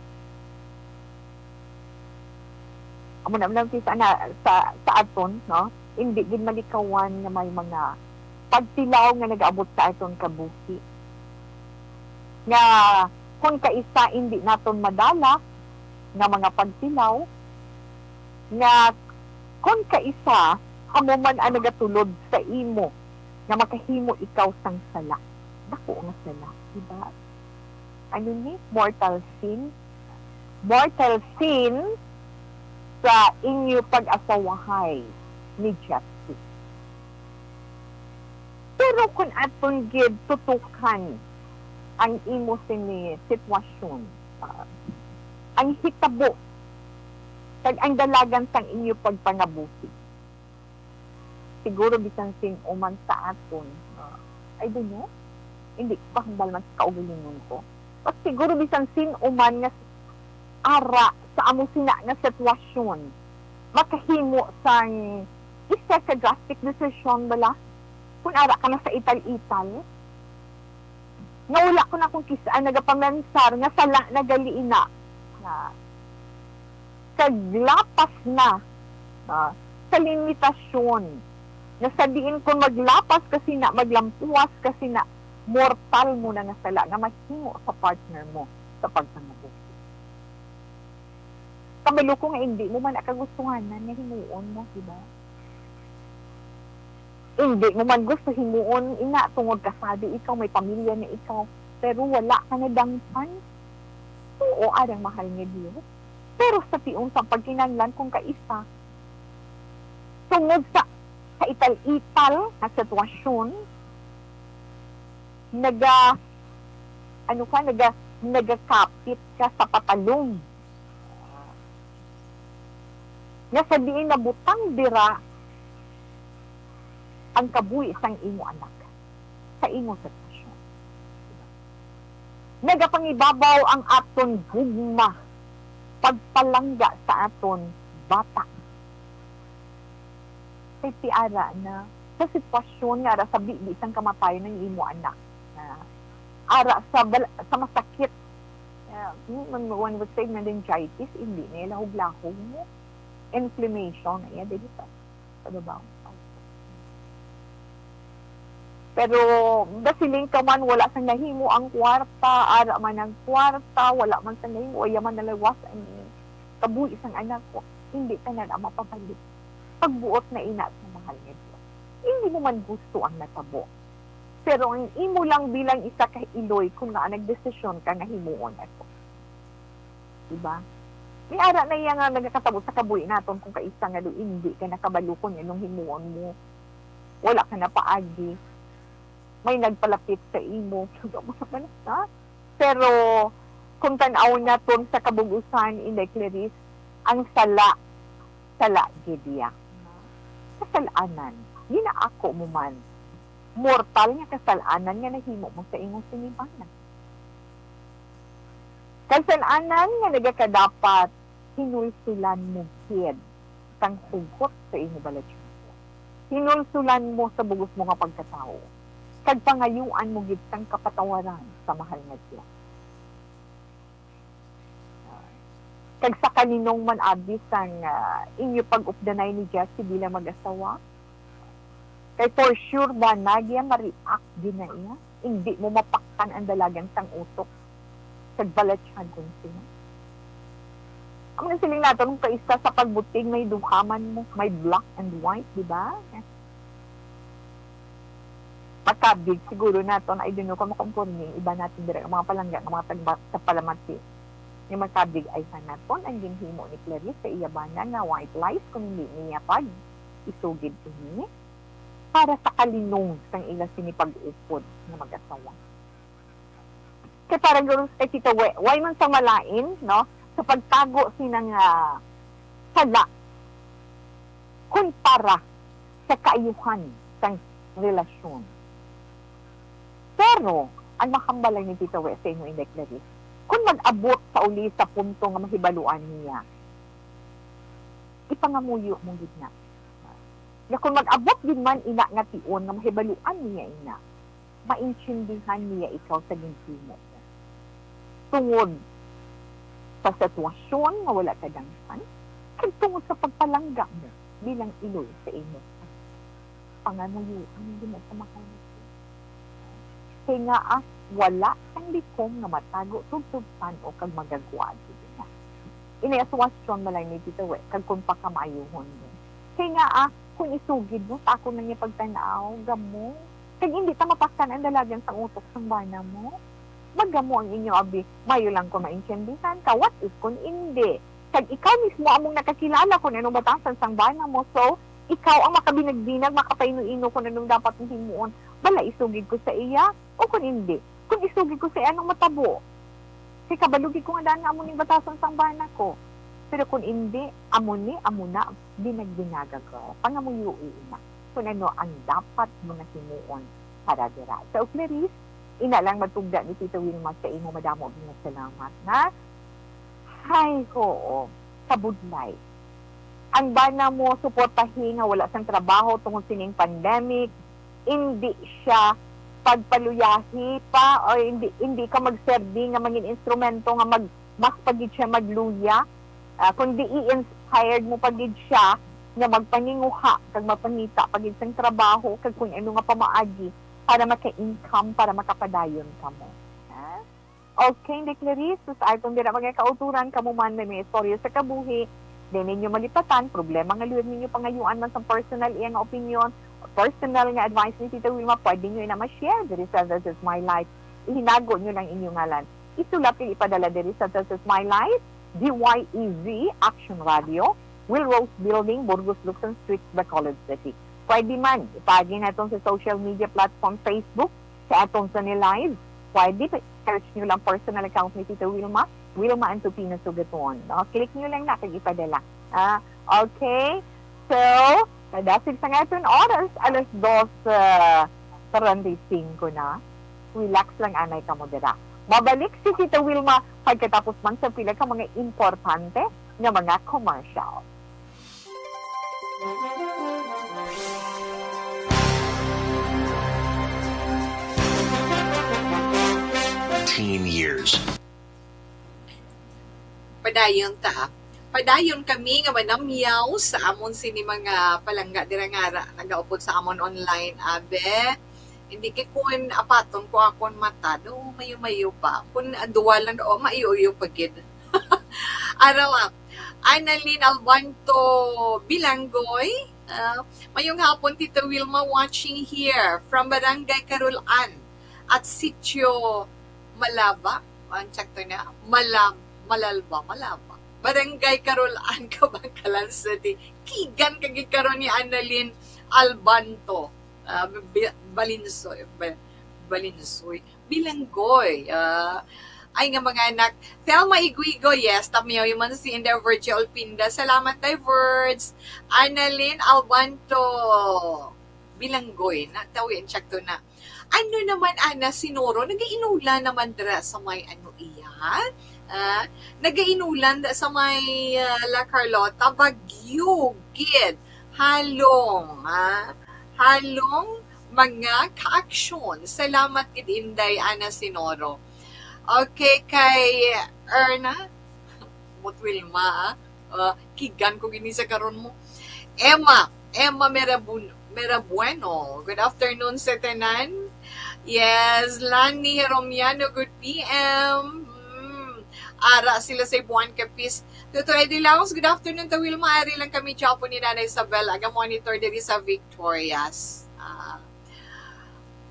Amo na lang, Clarissa, na sa, sa aton, no? Hindi gid malikawan nga may mga pagtilaw nga nagaabot sa aton kabuhi. Nga kung kaisa hindi naton madala nga mga pagtilaw, nga kung kaisa amo man ang nagatulod sa imo nga makahimo ikaw sang sala. Dako nga sala, di ba? Ano ni? Mortal sin. Mortal sin sa inyo pag-asawahay ni Jeffrey. Pero kung aton gid tutukan ang imo sini sitwasyon, ah, ang hitabo kag ang dalagan sang inyo pagpangabuhi, siguro bisan sin-o man sa aton, ah, I don't know, hindi ko kahambal man sa kaugalingon ko. But siguro bisan sin-o man nga ara sa amo sina nga sitwasyon, makahimo sang isa ka drastic decision bala, kung ara ka na sa ital-ital, nga wala ko na kung kis-a nagapamansar nga sala na gali ina. Nga, kag lapas na, ah, sa limitasyon, nga sa diin kung maglapas ka sina, maglampuas ka sina, mortal mo na nga sala nga mahimo sa partner mo sa pagpangabuhi. Kabalo ko nga hindi mo man na kagustuhanan nga himuon mo, di ba? Hindi mo man gusto himuon ina tungod kasado ikaw, may pamilya na ikaw, pero wala ka nadangpan. Oo, arang mahal nga Dios. Pero sa tiong sang pagkinahanglan kung kaisa, tungod sa kaital-ital nga sitwasyon, naga, ano ka, naga, nagakapit ka sa patalom. Nga sa diin nabutang dira ang kabuhi sang imo anak sa imo sitwasyon. Nagapangibabaw ang aton gugma pagpalangga sa aton bata. Kay ti ara na sa sitwasyon nga ara sa bibi sang kamatayon ng imo anak, na ara sa bal-, sa masakit, ah, man, one would say meningitis, hindi na lahog-lahog mo, inflammation na iya dili sa, sa babaw. Pero basiling ka man, wala sang nahimo ang kwarta, ara man ang kwarta, wala man sang nahimo, ayaman nalawas ang kabuhi sang anak ko, hindi ka na, na mapabalik. Pagbuot na ina sa mahal nga Dios. Hindi mo man gusto ang natabo. Pero ang imo lang bilang isa ka iloy kung nga nagdesisyon ka nga himuon ako. Diba? May ara na iya nga nagakatabo sa kabuhi naton kung kaisa nga do hindi ka nakabalo kung anong himuon mo. Wala ka na paagi. May nagpalapit sa imo. Ha? Pero kung tan-aw naton sa kabug-usan, Inday Clarice, ang sala, sala gid iya. Kasalanan, ginaako mo man. Mortal nga kasalanan nga nahimo mo sa imong sinibanan. Kasalanan nga nagakadapat hinulsulan mo gid sang hugot sa imo balatyagon. Hinulsulan mo sa bug-os mo nga pagkatawo, kag pangayuan mo gid sang kapatawaran sa mahal nga Dios. Kag sa kaninong man abi sang, ah, inyo pag-updanay ni Jesse bilang mag-asawa, kay for sure ba na iya ma-react din na iya? Hindi mo mapaktan ang dalagan sang utok kag balatyagon sina. Amo na siling naton, kung kaisa sa pagbutig may duha man mo, may black and white, di ba? Makabig siguro naton, I don't know kung makonforme ang iba natin dira, ang mga palangga, ang mga tagba-, sa palamati. Nga makabig ay sa naton ang ginhimo ni Clarice sa iya bana nga white lies kung hindi niya pag isugid ini para sa kalinong sang ila sini pag-upod nga mag-asawa. Kay para guro kay Tita We, way man sa malain, no, sa pagtago sina nga sala kumpara sa kaayuhan sang relasyon. Pero, ang mahambal lang ni Tita Wes sa inyo, Inday Clarice, kung mag-abot sa uli sa punto nga mahibaluan niya, ipangamuyo mo gid na. Nga kung mag-abot gid man ina nga tion nga mahibaluan niya ina, maintindihan niya ikaw sa ginhimo mo. Tungod sa sitwasyon nga wala ka dangtan, kag tungod sa pagpalangga mo bilang iloy sa imo. Pangamuyoan gid na sa mga Kay ngaa wala sang likom nga matago tubtub san-o kag magagwa gid na. Ini ang suwestyon man lang ni Tita Wes, kag kung pakamaayuhon mo. Kay ngaa, kung isugid mo sa akon lang yung pagtan-aw, gamo. Kag hindi ta mapastan ang dalagan sang utok sang bana mo. Magamo ang inyo abi, mayo lang kung maintindihan ka. What if kung hindi? Kag ikaw mismo among nakakilala kung anong batasan sang bana mo. So, ikaw ang makabinag-binag, makapaino-ino kung anong dapat mong himuon. Bala, isugid ko sa iya o kung hindi. Kung isugid ko sa iya, anong matabo? Kay kabalo gid ko nga daan nga amo ning batasan sang bana ko. Pero kung hindi, amo ni, amo na, binag-binaga, girl. Pangamuyoi ina kung ano ang dapat mo na himuon para dira. So, Clarice, ina lang matugda ni Tita Wilma sa imo, madamo nga salamat, ha? Hay, oo, kabudlay. Ang bana mo suportahi nga wala sang trabaho tungod sining pandemic, indi siya pagpaluyahi pa, o hindi, hindi ka magserbi nga mangin instrumento nga mag-, mas pa gid siya magluya. Ah, kundi i-inspired mo pa gid siya nga magpaninguha kag magpangita pa gid sang trabaho kag kung ano nga pamaagi para maka-income, para makapadayon kamo. Ha? Okay, Inday Clarice, sa aton dira mga kauturan, kamo man may mga istorya sa kabuhi, di ninyo malipatan, problema nga luyag ninyo pangayuan man sa personal iya nga opinion, personal nga advice ni Tita Wilma, pwede nyo ina ma-share diri sa This Is My Life. Ihinago nyo lang inyo ngalan. Isulat kag ipadala diri sa This Is My Life, D Y E Z, Action Radio, Will Rose Building, Burgos, Lukson Street, Bacolod City. Pwede man, ipagi naton sa social media platform, Facebook, sa atong Sunny Live. Pwede, search nyo lang personal account ni Tita Wilma, Wilma Antupino Sugaton. No? Click nyo lang na kag ipadala. Ah, okay? So, kadasig sa nga aton oras, alas dos, ah, treinta y cinco na. Relax lang anay kamo dira. Mabalik si Tita Wilma pagkatapos man sa pila ka mga importante nga mga commercial. Teen years. Padayon ta. Padayon kami nga manamyaw sa amon sini mga palangga dira nga ra-, nagaupod sa amon online. Abe, hindi kay kun apaton ko akon mata, do mayo-mayo pa. Kun duwa lang, o, mayo-yo pa gid. Araw, ah. Annalyn Albanto Bilanggoy. Ah, mayong hapon, Tita Wilma, watching here from Barangay Carol Ann at Sitio Malaba. Ang tsakto na, Malab-, Malalba, Malaba. Barangay Carol Ann, Kabankalan City. Kigan kagi karon ni Annalyn Albanto. Ah, Bi-, Balinsoy, Ba-, Balinsoy. Bilanggoy. Ah, ay nga mga anak. Thelma Iguigo, yes. Tamiyaw man si Inday Virgie Olpinda. Salamat, Day Virge. Annalyn Albanto Bilanggoy. Natawi ang tsakto na. Ano naman, ana, si Noro? Nagainulan naman dira sa may ano iya? Ah, nagainulan da sa may, ah, La Carlota, Baguio, gid. Halong, ah. Halong, mga kaaksyon. Salamat gid, Inday Ana Sinoro. Okay, kay Erna Mutwilma, ah. Ah, kigan ko gini sa karon mo. Emma, Emma Merabun-, Merabueno. Good afternoon sa tanan. Yes, Lani Heromiano, good P M. Mm. Ara sila sa Buan Capiz. Tutoy Eddie Laos, good afternoon, Tawil. Maari lang kami, Chapo ni Nanay Isabel. Aga monitor diri sa Victorias. Ah,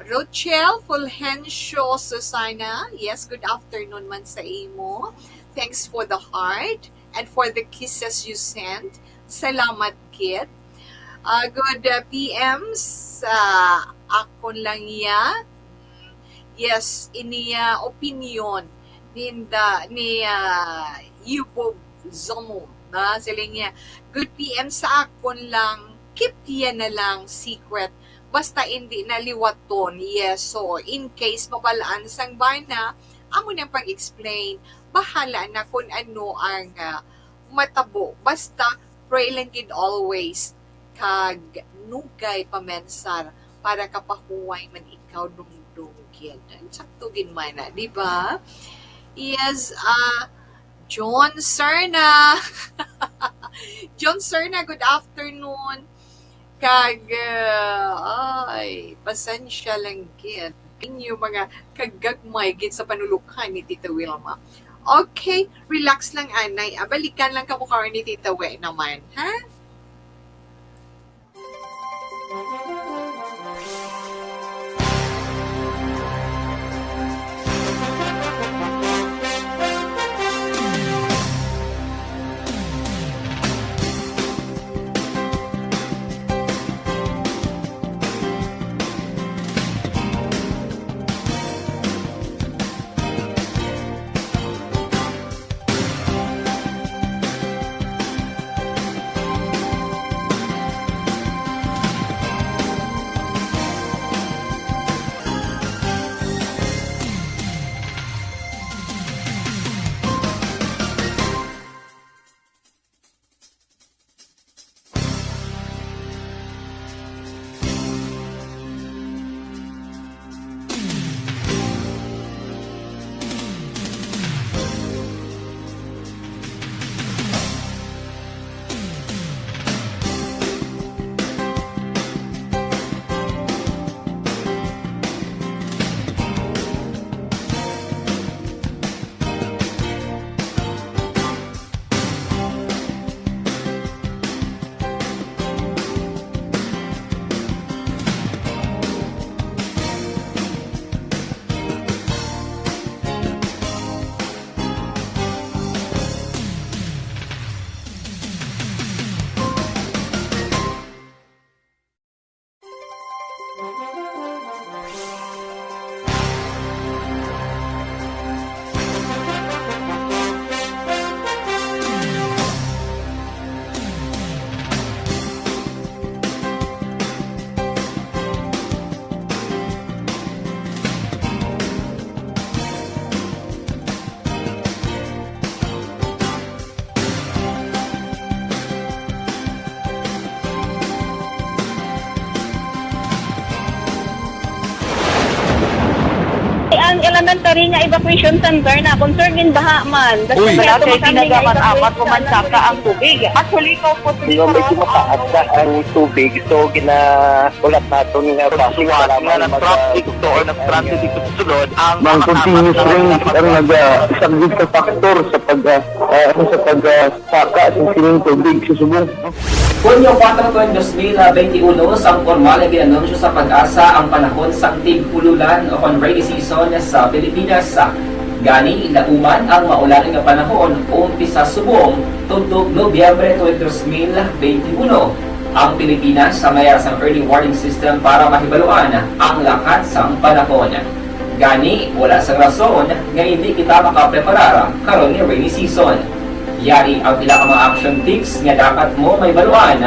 Rochelle Fulgencio Susana, yes, good afternoon man sa imo. Thanks for the heart and for the kisses you sent. Salamat gid. Ah, good, ah, P M sa akon lang iya. Yes, iniya opinion ninda ni, ah, Yubob Zomo, na siling niya, good P M sa akon lang, keep yan na lang secret Basta indi na liwaton, yes. So, in case mabalaan sang bana, amo nang pag-explain. Bahala na kung ano ang, ah, matabo. Basta, pray lang gid always. Kag nugay pamensar para kapahuway man ikaw, dungdong gid. Sakto gid man na, di ba? Yes, ah, John Serna. John Serna, good afternoon. Kag, ah, ay, pasensya lang gid. Inyo mga kagagmay gid sa panulokhan ni Tita Wilma. Okay, relax lang, anay. Ah, balikan lang kamo karon ni Tita We naman, ha? Ang elementary nga evacuation center na concern gid baha man. Uy. Wala kay tinaga man apat ko man saka ang tubig. Actually, ko po. Nga medyo mataas na ang tubig, so ginahulat naton nga basi nga nag-traffic to or nag-transit dito sa sulod ang mga continuous rain ang nagasaglit sa factor sa pag, ah, ah, sa pag, ah, saka sa sining tubig sa subong. Hunyo kuwatro, dos mil benti uno, sang pormal nga gin-anunsyo sa PAGASA ang panahon sang tig-ululan o kon rainy season sa Pilipinas. Gani, lauman ang maulan nga panahon umpisa subong tubtob Nobyembre twenty, dos mil benti uno. Ang Pilipinas may ara sang early warning system para mahibaluan ang lakat sang panahon. Gani, wala sang rason nga indi kita makapreparar karon nga rainy season. Yari ang pila ka mga action tips nga dapat mo mahibaluan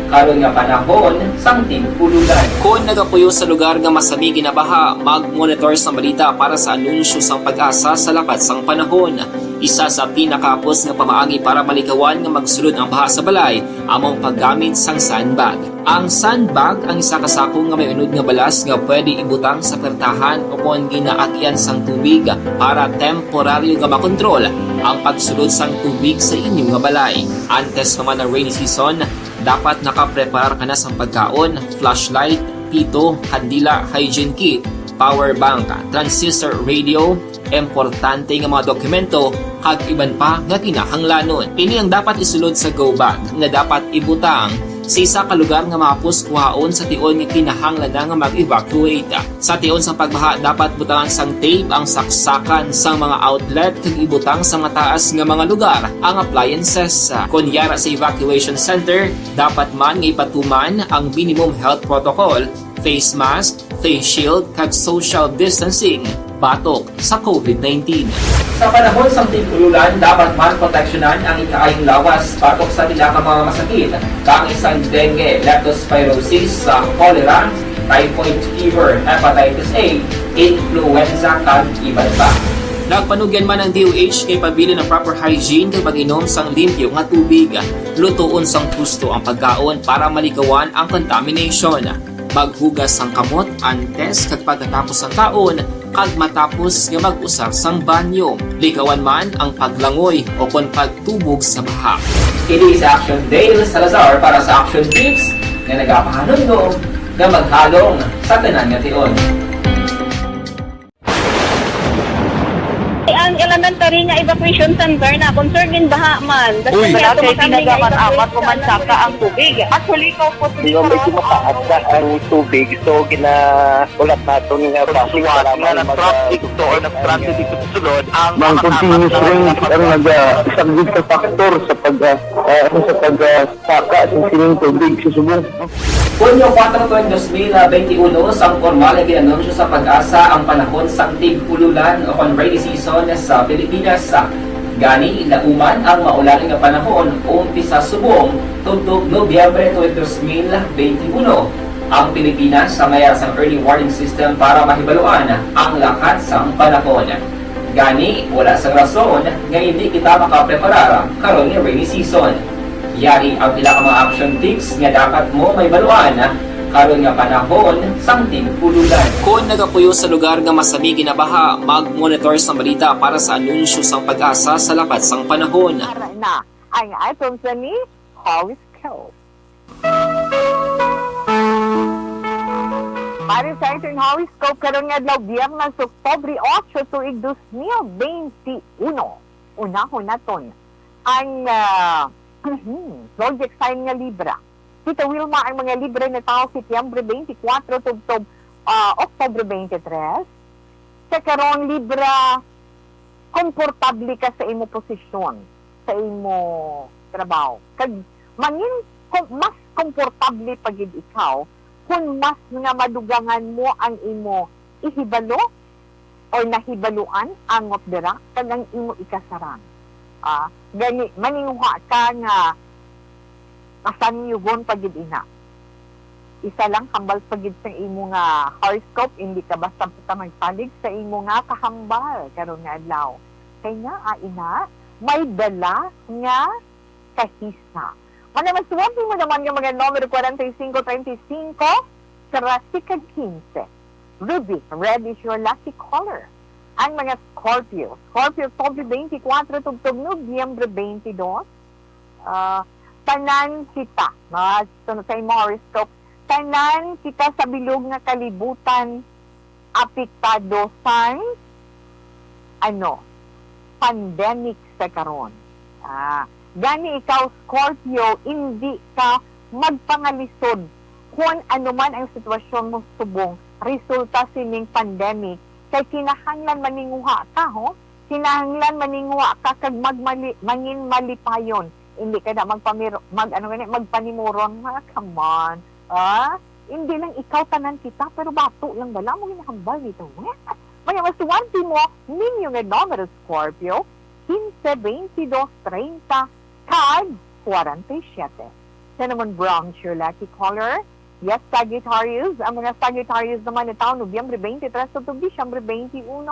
karon nga panahon sang tig-ululan. Kon nagapuyo sa lugar nga masami ginabaha, mag-monitor sang balita para sa anunsyo sang PAGASA sa lakat sang panahon. Isa sa pinakahapos nga pamaagi para malikawan nga magsulod ang baha sa balay amo ang paggamit sang sandbag. Ang sandbag ang isa ka sako nga may unod nga balas nga pwede ibutang sa pertahan o kon ginaagian sang tubig para temporaryo nga makontrol ang pagsulod sang tubig sa inyo nga balay. Antes pa man ang rainy season, dapat nakapreparar ka na sang pagkaon, flashlight, pito, kandila, hygiene kit, power bank, transistor radio, importante nga mga dokumento, kag iban pa nga kinahanglanon. Ini ang dapat isulod sa go bag nga dapat ibutang sa isa ka lugar nga mahapos kuhaon sa tion nga kinahanglan na nga mag-evacuate. Sa tion sang pagbaha, dapat butangan sang tape ang saksakan sang mga outlet kag ibutang sa mataas nga mga lugar ang appliances. Kon yara sa evacuation center, dapat man nga ipatuman ang minimum health protocol, face mask, face shield, kag social distancing batok sa COVID nineteen. Sa panahon sang tig-ululan, dapat man proteksyonan ang ikaayong lawas batok sa pila ka mga masakit, kaangay sang dengue, leptospirosis, sa cholera, typhoid fever, hepatitis A, influenza, kag iban pa. Nagpanugyan man ang D O H nga ipabilin ang proper hygiene kag pag-inom sang limpyo nga tubig. Lutoon sang husto ang pagkaon para malikawan ang contamination. Maghugas sang kamot antes kag pagkatapos sang kaon, kag matapos nga mag-usar sang banyo. Likawan man ang paglangoy o kon pagtubog sa baha. Kini si Action Dale Salazar para sa Action Tips nga nagapahanumdom nga maghalong sa tanan nga tion. Ang elementary nga evacuation center na concerned in baha man. Uy. Basta Wala kay kami nga tinaga man evacuation amat o man saka ang tubig. Actually, ikaw po, Di ba, medyo mataas na ang tubig, so gina-, ulat naton nga Suwat para nga man mag-, nag-traffic to or nag-transit dito sa sulod, ang Mang makakamit continuous na rain lang ang mag- naga-, isa gid ka factor sa pag, ah, ah, ano, sa pag, ah, saka sa sining tubig sa subong. Hunyo kuwatro, tuig dos mil benti uno, sang pormal nga gin-anunsyo sa PAGASA ang panahon sang tig-ululan o kon rainy season sa Pilipinas. Gani, nauman ang maulan nga panahon, umpisa subong tubtob Nobyembre tuig dos mil benti uno. Ang Pilipinas may ara sang early warning system para mahibaluan ang lakat sang panahon. Gani, wala sang rason nga hindi kita makapreparar karon nga rainy season. Yari ang pila ka mga action tips nga dapat mo mahibaluan karon nga panahon sang tig-ululan. Kon nagapuyo sa lugar nga masami ginabaha, mag-monitor sang balita para sa anunsyo sang PAGASA sa lakat sang panahon. Ara na ang aton sa ni Horoscope. Para sa aton horoscope karon nga adlaw, Biyernes, Oktubre otso, tuig dos mil benti uno. Unahon naton ang, ah, zodiac sign nga Libra. Kita Wilma, ang mga Libra nga tawo Setyembre benti kuwatro tubtob, ah, Oktubre benti tres. Sa karon, Libra, komportable ka sa imo posisyon, sa imo trabaho. Kag mangin-, kom-, mas komportable pa gid ikaw kon mas nga madugangan mo ang imo ihibalo or nahibaluan angot dira kag ang imo ikasarang. Ah, gani, maninguha ka nga kasangyogon pa gid ina. Isa lang, hambal pa gid sa imo nga horoscope, hindi ka basta-basta magsalig sa imo nga kahambal karon nga adlaw. Kay nga, ah, ina, may dala nga kahisa. Manamasuwati mo naman nga mga numero kwarenta y cinco, treinta y cinco, trese kag quince. Ruby, red is your lucky color. Ang mga Scorpio. Scorpio, Oktubre benti kuwatro, tubtob Nobyembre benti dos. Ah, tanan kita, mga sunod sa imo horoscope, tanan kita sa bilog nga kalibutan apektado sang, ano, pandemic sa karon. Ah, gani ikaw, Scorpio, indi ka magpangalisod kon ano man ang sitwasyon mo subong resulta sining pandemic, kay kinahanglan maninguha ka, ho? Kinahanglan maninguha ka kag magmali-, mangin malipayon. Hindi ka na magpamiro-, mag-, ano gani, magpanimuron. Ah, come on. Ah? Hindi lang ikaw, tanan kita, pero bato lang bala mo ginahambal nito. Mga maswerte mo, ninyo nga numero, Scorpio, quince, veintidós, treinta, kag kwarenta y siyete. Cinnamon brown, your lucky color. Yes, Sagittarius. Ang mga Sagittarius naman na taon, Nobyembre twenty-three to Disyembre twenty-one.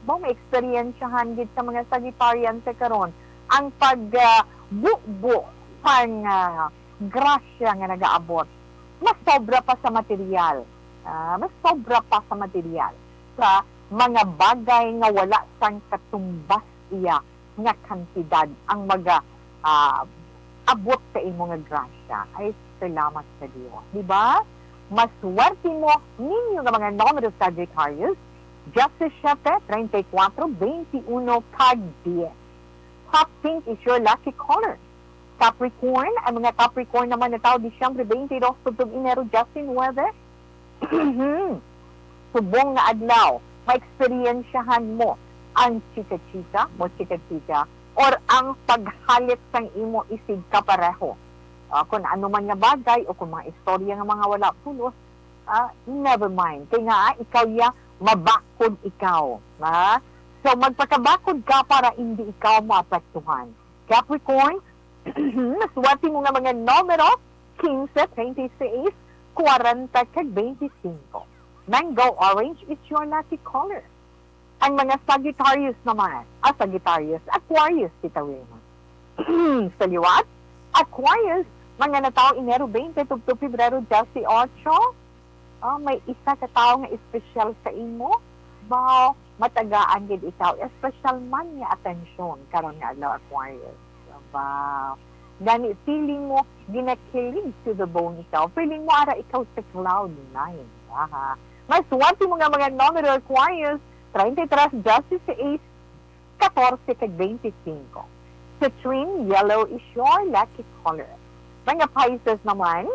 Ba, may eksperyensyahan gid sa mga Sagittarian sa karon ang pag, ah, bubo sang, ah, grasya nga nagaabot. Mas sobra pa sa material. Ah, mas sobra pa sa material. Sa mga bagay nga wala sang katumbas iya nga kantidad ang maga, ah, abot sa imo nga grasya. Ay, salamat sa Dios. Di ba? Maswerte mo ninyo nga mga numero, Sagittarius, diyasisiete, treinta y kuwatro, beintiuno, kag diyes. Hot pink is your lucky color. Capricorn, ang mga Capricorn naman na tawo Disyembre twenty-two tubtob Enero diyasinuebe. Subong nga adlaw, maeksperiensyahan mo ang chika-chika, mo chika-chika, or ang paghalit sang imo isigkapareho. Ah, kung ano man nga bagay o kung mga istorya nga mga wala pulos, ah, never mind. Kay nga, ah, ikaw ya, mabakod ikaw. Ha? So, magpakabakod ka para hindi ikaw maapektuhan. Capricorn, maswerte mo nga mga numero, quince, twenty-six, kwarenta kag twenty-five. Mango orange is your lucky color. Ang mga Sagittarius naman, ah, Sagittarius, Aquarius, kita rin. Sa liwat, Aquarius, mga natawo Enero twenty tubtob Pebrero dieciocho, ah, may isa ka tawo nga espesyal sa imo. Wow, matagaan gid ikaw espesyal man nga atensyon karon nga adlaw, Aquarius. Wow. Gani, feeling mo ginakilig to the bone ikaw. Feeling mo ara ikaw sa cloud nine. Aha. Mas swerte mo nga mga numero, Aquarius, treinta y tres, dieciséis, catorce, kag veinticinco. Citrine yellow is your lucky color. Mga Pisces naman,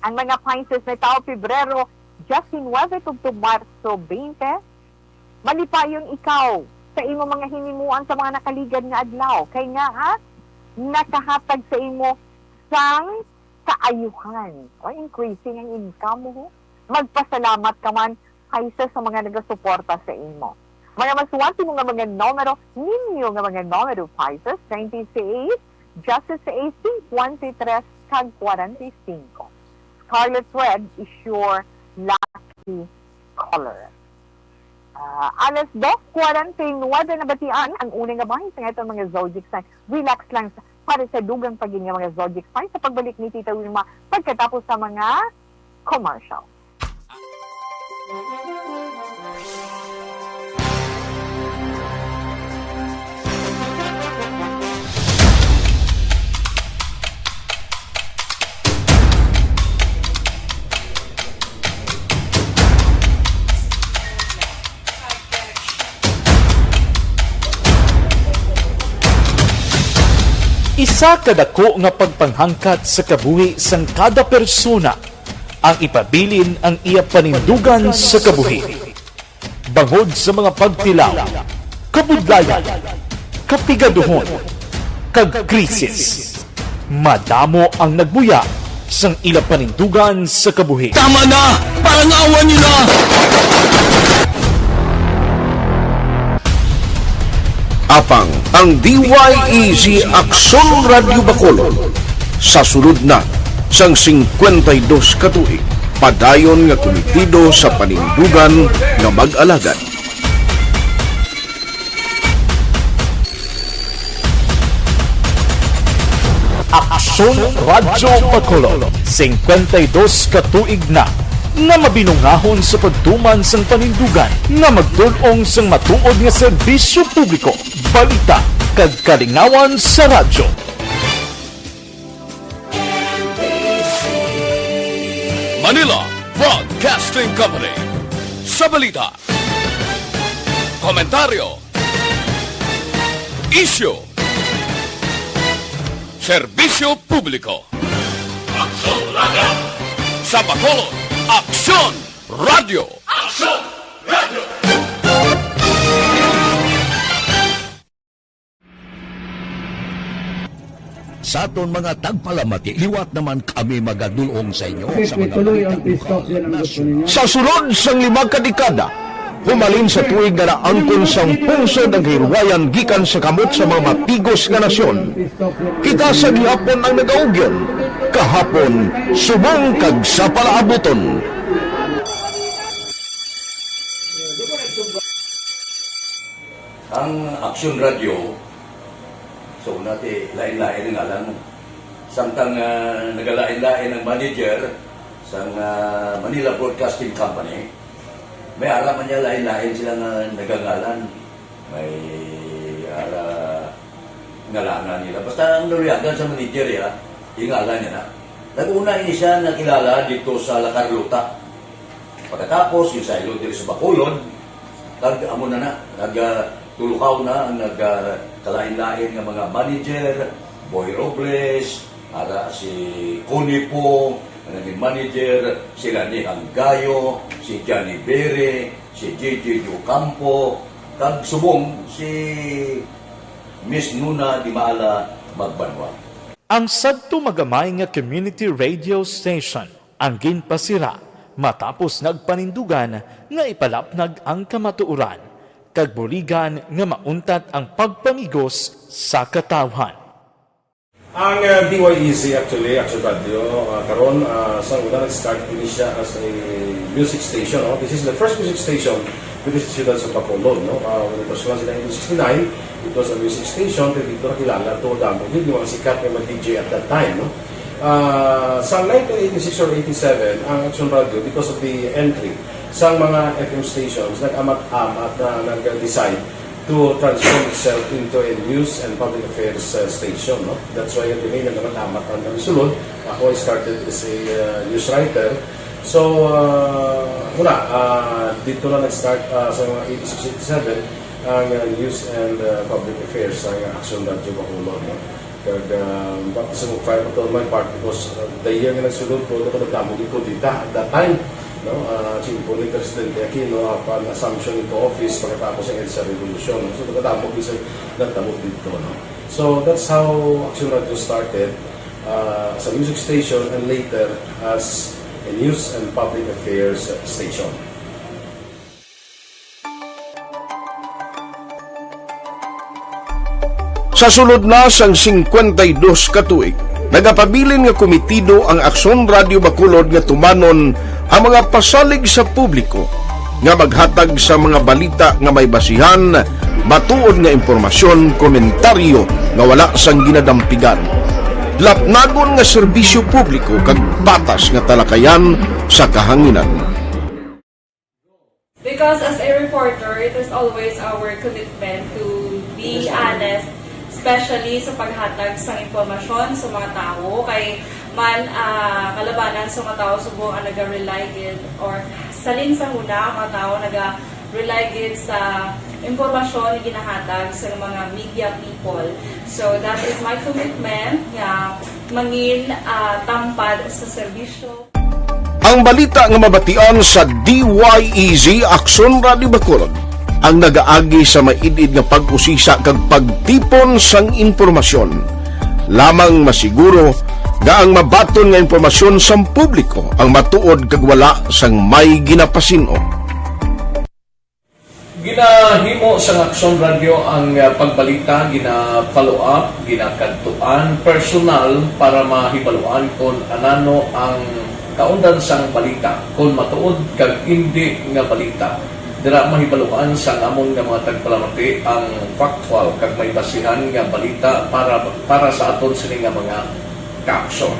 ang mga Pisces may tawo Pebrero diecinuebe tubtob Marso twenty, malipayon ikaw sa imo mga hinimuan sa mga nakaligad nga adlaw. Kay nga, ha, nakahatag sa imo sang kaayuhan. O, increasing ang income mo, ho. Magpasalamat ka man kaysa sa mga nagasuporta sa imo. Mga maswerte mo nga mga numero, ninyo nga mga numero, Pisces, twenty-eight, dieciséis, cincuenta y tres, kag kwarenta y cinco. Scarlet red is your lucky color. Ah, alas dos kwarenta y nuebe na batian ang una nga bahin sa aton mga zodiac sign. Relax lang sa, para sa dugang pa gid nga mga zodiac sign sa pagbalik ni Tita Wilma pagkatapos sa mga commercial. Isa ka dako nga pagpanghangkat sa kabuhi sang kada persona ang ipabilin ang iya panindugan sa kabuhi. Bangod sa mga pagtilaw, kabudlayan, kapigaduhon, kag krisis, madamo ang nagbuya sang ila panindugan sa kabuhi. Tama na! Parangawan niyo na! Apang ang D Y E Z Aksyon Radyo Bacolod sa sulod na sang singkwenta y dos ka tuig, padayon nga kumitido sa panindugan nga mag-alagad. Aksyon Radyo Bacolod, singkwenta y dos ka tuig na nga mabinungahon sa pagtuman sang panindugan nga magdul-ong sang matuod nga serbisyo publiko, balita, kag kalingawan sa radyo. Manila Broadcasting Company. Sa balita, komentaryo, isyu, serbisyo publiko. Aksyon Radyo. Sa Bacolod, Aksyon Radyo. Aksyon Radyo. Sa aton mga tagpalamati, liwat naman kami magadul-ong sa inyo sa mga balita. Sa sulod sang lima ka dekada, humalin sa tuig nga naangkon sang pungsod ang kahilwayan gikan sa kamot sa mga matigos nga nasyon. Kita sa gihapon ang nagaugyon, kahapon, subong kag sa palaabuton. Ang Aksyon Radyo, so, nati, lain-lain ang ngalan. Samtang, ah, nagalain-lain ang manager sang, ah, Manila Broadcasting Company, may ara man niya lain-lain sila nga nagangalan. May ara ngalanan nila. Basta ang naluyagan sa manager, ya, yung ngalan niya na. Nag-una ini siya nakilala dito sa La Carlota. Pagkatapos, yung saylo diri sa Bacolod, nag-, amo na na, nag, ah, tulukaw na ang nag, ah, kalain-lain nga mga manager, Boy Robles, ara si Connie Pong, ang naging manager, sila ni Hanggayo, si Johnny Bere, si J J Ocampo, kag subong si Miss Nuna Di Maala Magbanwa. Ang sadto magamay nga community radio station ang ginpasira matapos nagpanindugan nga ipalapnag ang kamatuoran kag buligan nga mauntat ang pagpamigos sa katawhan. Ang uh, D Y E Z actually, Action Radio, uh, karon uh, sa una nag-start ini siya as a music station. No? This is the first music station with the Siyudad sa Bacolod. No? Uh, when it was launched in nineteen sixty-nine, it was a music station, pero dito nakilala to damo gid yung mga sikat nga mga D J at that time. No? Uh, sa nineteen eighty-six or eighty-seven, ang Action Radio, because of the entry sa mga F M stations, nag-amat-amat na nag-decide to transform itself into a news and public affairs uh, station. No? That's why kami nagkamat-amat ang kami sulod. Ako, I started as a uh, news writer. So, uh, wala. Uh, dito na nag-start uh, sa mga eighty-six, eighty-seven ang uh, news and uh, public affairs sa Action Radio Bacolod. No? Kag uh, baptism of fire pa to my part because uh, the year nga nagsulod ko, ako nagdamo gid ko dita at that time. No? Uh, Chimpo ni Presidente Aquino upon assumption into office pagkatapos ng EDSA Revolution. No? So, nagdamo gid sa nagdamo dito. No? So, that's how Action Radio started uh, as a music station and later as a news and public affairs station. Sa sulod na sang singkwenta y dos ka tuig, nagapabilin nga komitido ang Aksyon Radio Bacolod nga tumanon ang mga pasalig sa publiko nga maghatag sa mga balita nga may basihan, matuod nga impormasyon, komentaryo nga wala sang ginadampigan, lapnagon nga serbisyo publiko kag patas nga talakayan sa kahanginan. Because as a reporter, it is always our commitment to be honest, especially sa paghatag sang impormasyon sa mga tawo. Kay man ah, kalabanan sa mga tawo subong ang naga-rely gid or salin sa huna ang mga tawo naga-rely gid sa impormasyon nga ginahatag sa mga media people. So that is my commitment nga mangin ah, tampad sa serbisyo. Ang balita nga mabatian sa D Y E Z Aksyon Radio Bacolod ang nagaagi sa maid-id nga pag-usisa kag pagtipon sang impormasyon. Lamang masiguro nga ang mabaton nga impormasyon sang publiko ang matuod kag wala sang may ginapasin-o. Ginahimo sang Aksyon Radio ang ah, pagbalita, gina-follow up, ginakadtuan personal para mahibaluan kon anano ang kaundan sang balita, kon matuod kag indi nga balita. Dira mahibaluan sang amon nga mga tagpalamati ang factual kag may basihan nga balita para para sa aton sini nga mga kaaksyon.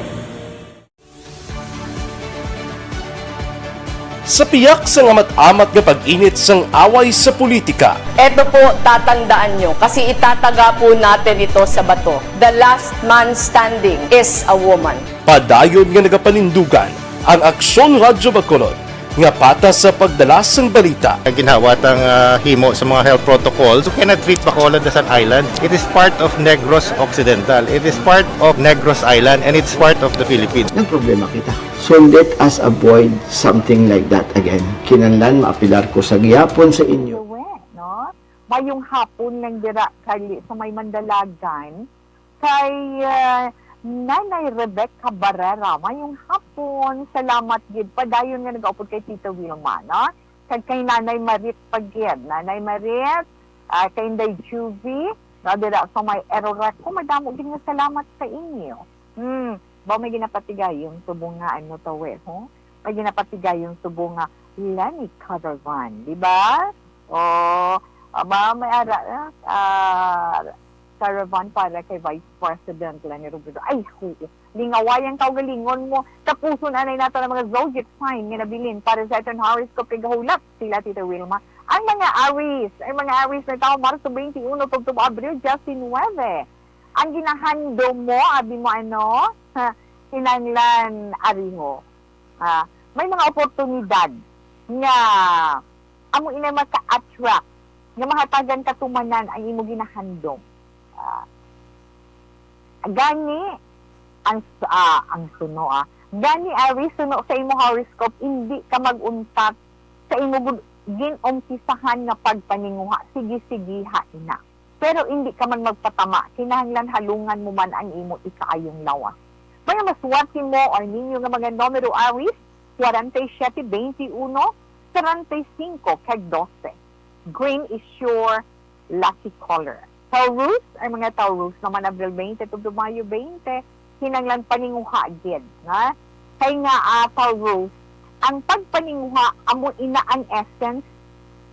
Sa piyak sang amat-amat nga pag-init sang away sa politika, Eto po, tatandaan nyo, kasi itataga po natin ito sa bato. The last man standing is a woman. padayon nga nagapanindugan ang Aksyon Radyo Bacolod nga patas sa pagdala sang balita. Ginhawat ang ah, himo sa mga health protocols. You cannot treat Bacolod as an island. It is part of Negros Occidental. It is part of Negros Island and it's part of the Philippines. Nagproblema kita. So let us avoid something like that again. Kinahanglan maapilar ko sa gihapon sa inyo. Correct, no? Mayong hapon nang dira kali sa may Mandalagan kay ah, Nanay Rebecca Barrera. Mayong hapon. Salamat gid padayon nga nagaupod kay Tita Wilma, no? Kag kay Nanay Marit pa gid. Nanay Marit, ah, kay Inday Juvie, no, dira sa may Eroreco, madamo gid nga salamat sa inyo. Hmm, ba may ginapatigayon subong nga ano to, eh, ho? May ginapatigayon subong nga Leni Caravan, di ba? O, aba, may ara, ah, Caravan para kay Vice President Leni Robredo. Ay, huo. Lingaway ang kaugalingon mo. Tapuson anay nato ang mga zodiac sign nga nabilin para sa aton horoscope kay gahulap sila Tita Wilma. Ang mga Aries, ang mga Aries na tawo Marso twenty-one tubtob Abril nineteen. Ang ginahandom mo, abi mo ano? Ha, kinanglan ariho. Ah, may mga oportunidad nga amo inay maka-attract nga mahatagan katumanan ang imo ginahandom. Ah, gani ang s- ah, ang suno ah. Gani ari suno sa imo horoscope, hindi ka mag-untat sa imo gud- gin-umpisahan nga pagpaninguha. Sige-sige ha ina. Pero hindi ka man magpatama, kinahanglan halungan mo man ang imo ikaayong lawas. May maswerte mo or ninyo nga mga numero Aries, forty-seven, twenty-one, treinta y cinco, kag doce. Green is your lucky color. Taurus, ang mga Taurus naman, Abril twenty tubtob Mayo twenty, kinahanglan paninguha gid, nga? Kay nga, ah, Taurus, ang pagpaninguha amo ina ang essence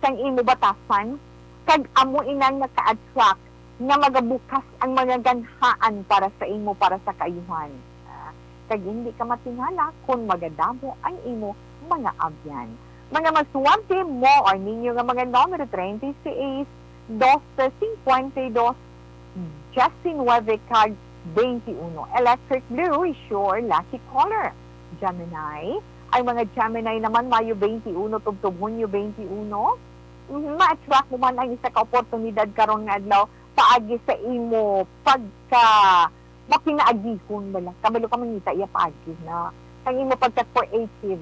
sang imo batasan, kag amo ina nga ka-attract nga magabukas ang mga ganhaan para sa imo, para sa kaayuhan. Ah, kag hindi ka matingala kon magadamo ang imo mga abyan. Mga maswerte mo or ninyo nga mga numero treinta y seis, doce, cincuenta y dos, diecinueve, kag veintiuno. Electric blue is your lucky color. Gemini, ang mga Gemini naman, Mayo twenty-one tubtob Hunyo twenty-one. Mhm, ma-attract mo man ang isa ka oportunidad karon nga adlaw paagi sa imo pagka mapinaagihon bala. Kabalo ka mangita iya paagi na ang imo pagka-creative.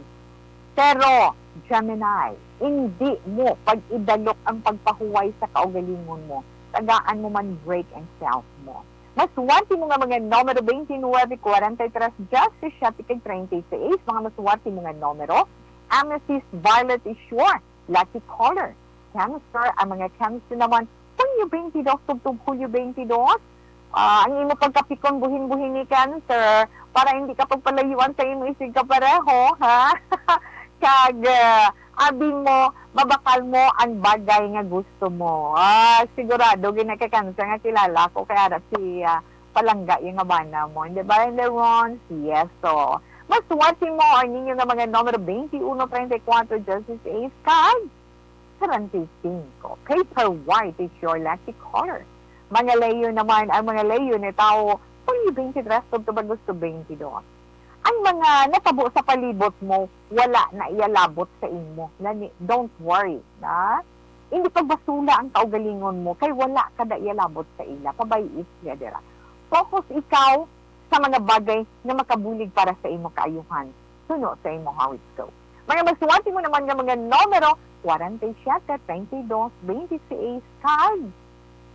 Pero, Gemini, hindi mo pag-idalok ang pagpahuway sa kaugalingon mo. Tagaan mo man break ang self mo. Maswerte mo nga mga numero twenty-nine, forty-three, diyesisiyete, kag treinta y seis. Mga maswerte mo nga numero, amethyst, violet is your lucky color. Cancer, ang mga Cancer naman, Hunyo twenty-two tubtob Hulyo twenty-two. Ah, ang imo pagkapikon buhin-buhin ni Cancer para hindi ka pagpalayuan sa imo isigkapareho, ha? Kag, ah, abi mo, mabakal mo ang bagay nga gusto mo. Ah, sigurado gid na ka Cancer nga kilala ko, kay ara si, ah, palangga yung nga bana mo. Hindi ba, Ronce? Yes, so. Maswerte mo ang ninyo nga mga numero twenty-one, treinta y cuatro, diyesisiyete, kag treinta y cinco. Paper white is your lucky color. Mga Leo naman, ang mga Leo ni tao, Hunyo twenty-three tubtob Agosto twenty-two. Ang mga natabo sa palibot mo, wala na iyalabot sa imo. Gani, don't worry, na? Hindi pagbasula ang kaugalingon mo, kay wala ka na iyalabot sa ila. Pabay-i sila dira. Focus ikaw sa mga bagay nga makabulig para sa imo kaayuhan. Suno sa imo horoscope. Mga maswerte mo naman nga mga numero, forty-seven, twenty-two, twenty-six, kag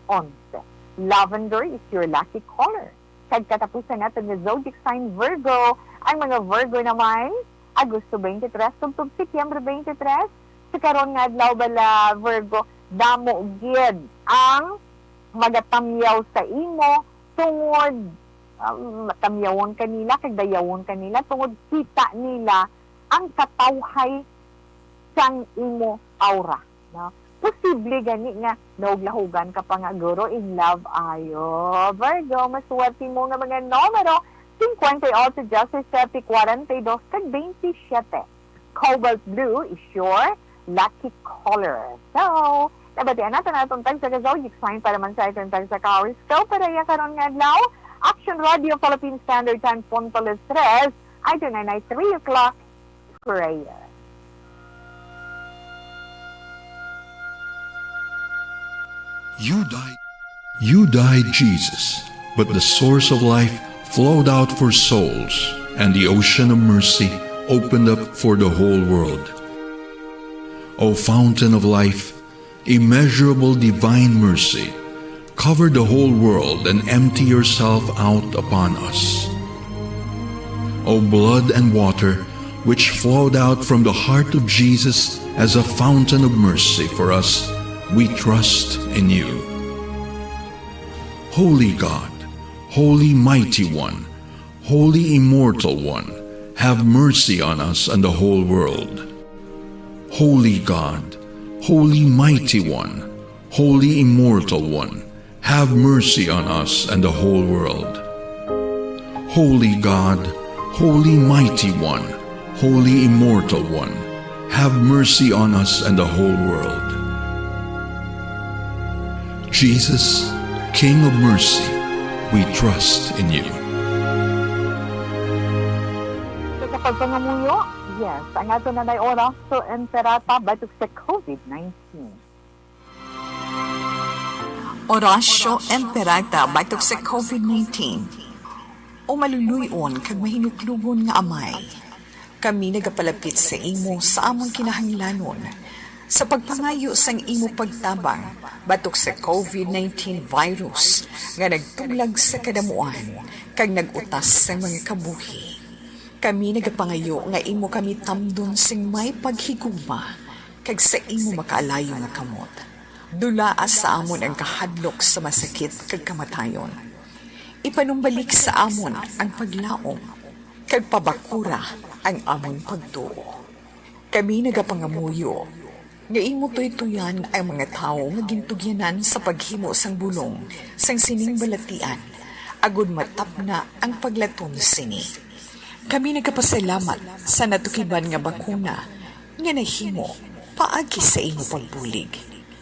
onse. Lavender is your lucky color. Kag katapusan naton nga zodiac sign, Virgo. Ang mga Virgo naman, Agosto twenty-three tubtob Setyembre twenty-three. Sa karon nga adlaw bala, Virgo, damo gid ang magatamyaw sa imo tungod, um, tamyawon ka nila kag dayawon ka nila tungod kita nila ang katawhay sang imo aura, no? Posible gani nga nahuglahugan ka pa nga, "Guro, in love ayo." Virgo, maswerte mo nga mga numero, cincuenta y ocho, diecisiete, cuarenta y dos, kag veintisiete. Cobalt blue is your lucky color. So, nabatian nato na atong tagsa ka zodiac sign para man sa atong tagsa ka horoscope para iya karon nga adlaw. Action Radio Philippine Standard Time, punto alas tres, ay tunay na three o'clock prayer. You died. You died, Jesus, but the source of life flowed out for souls, and the ocean of mercy opened up for the whole world. O fountain of life, immeasurable divine mercy, cover the whole world and empty yourself out upon us. O blood and water, which flowed out from the heart of Jesus as a fountain of mercy for us, we trust in you. Holy God, Holy Mighty One, Holy Immortal One, have mercy on us and the whole world. Holy God, Holy Mighty One, Holy Immortal One, have mercy on us and the whole world. Holy God, Holy Mighty One, Holy Immortal One, have mercy on us and the whole world. Jesus, King of mercy, we trust in you. Sa pagpangamuyo, yes, ang ato na may oras, so, enterata, batok sa covid nineteen. Orasyo Imperata batok sa covid nineteen. O maluluy-on kag mahinuklogon nga Amay, kami nagapalapit sa imo sa among kinahanglanon sa pagpangayo sang imo pagtabang batok sa covid nineteen virus nga nagtuglag sa kadamuan kag nag-utas sa mga kabuhi. Kami nagapangayo nga imo kami tamdon sing may paghigugma kag sa imo makaalayo nga kamot. Dulaa sa amon ang kahadlok sa masakit kag kamatayon. Ipanumbalik sa amon ang paglaom, kag pabakura ang amon pagtuo. Kami nagapangamuyo nga imo tuytoyan ang mga tawo nga gintugyanan sa paghimo sang bulong sang sining balatian, agud matapna ang paglatom sini. Kami nagapasalamat sa natukiban nga bakuna nga nahimo paagi sa imo pagbulig.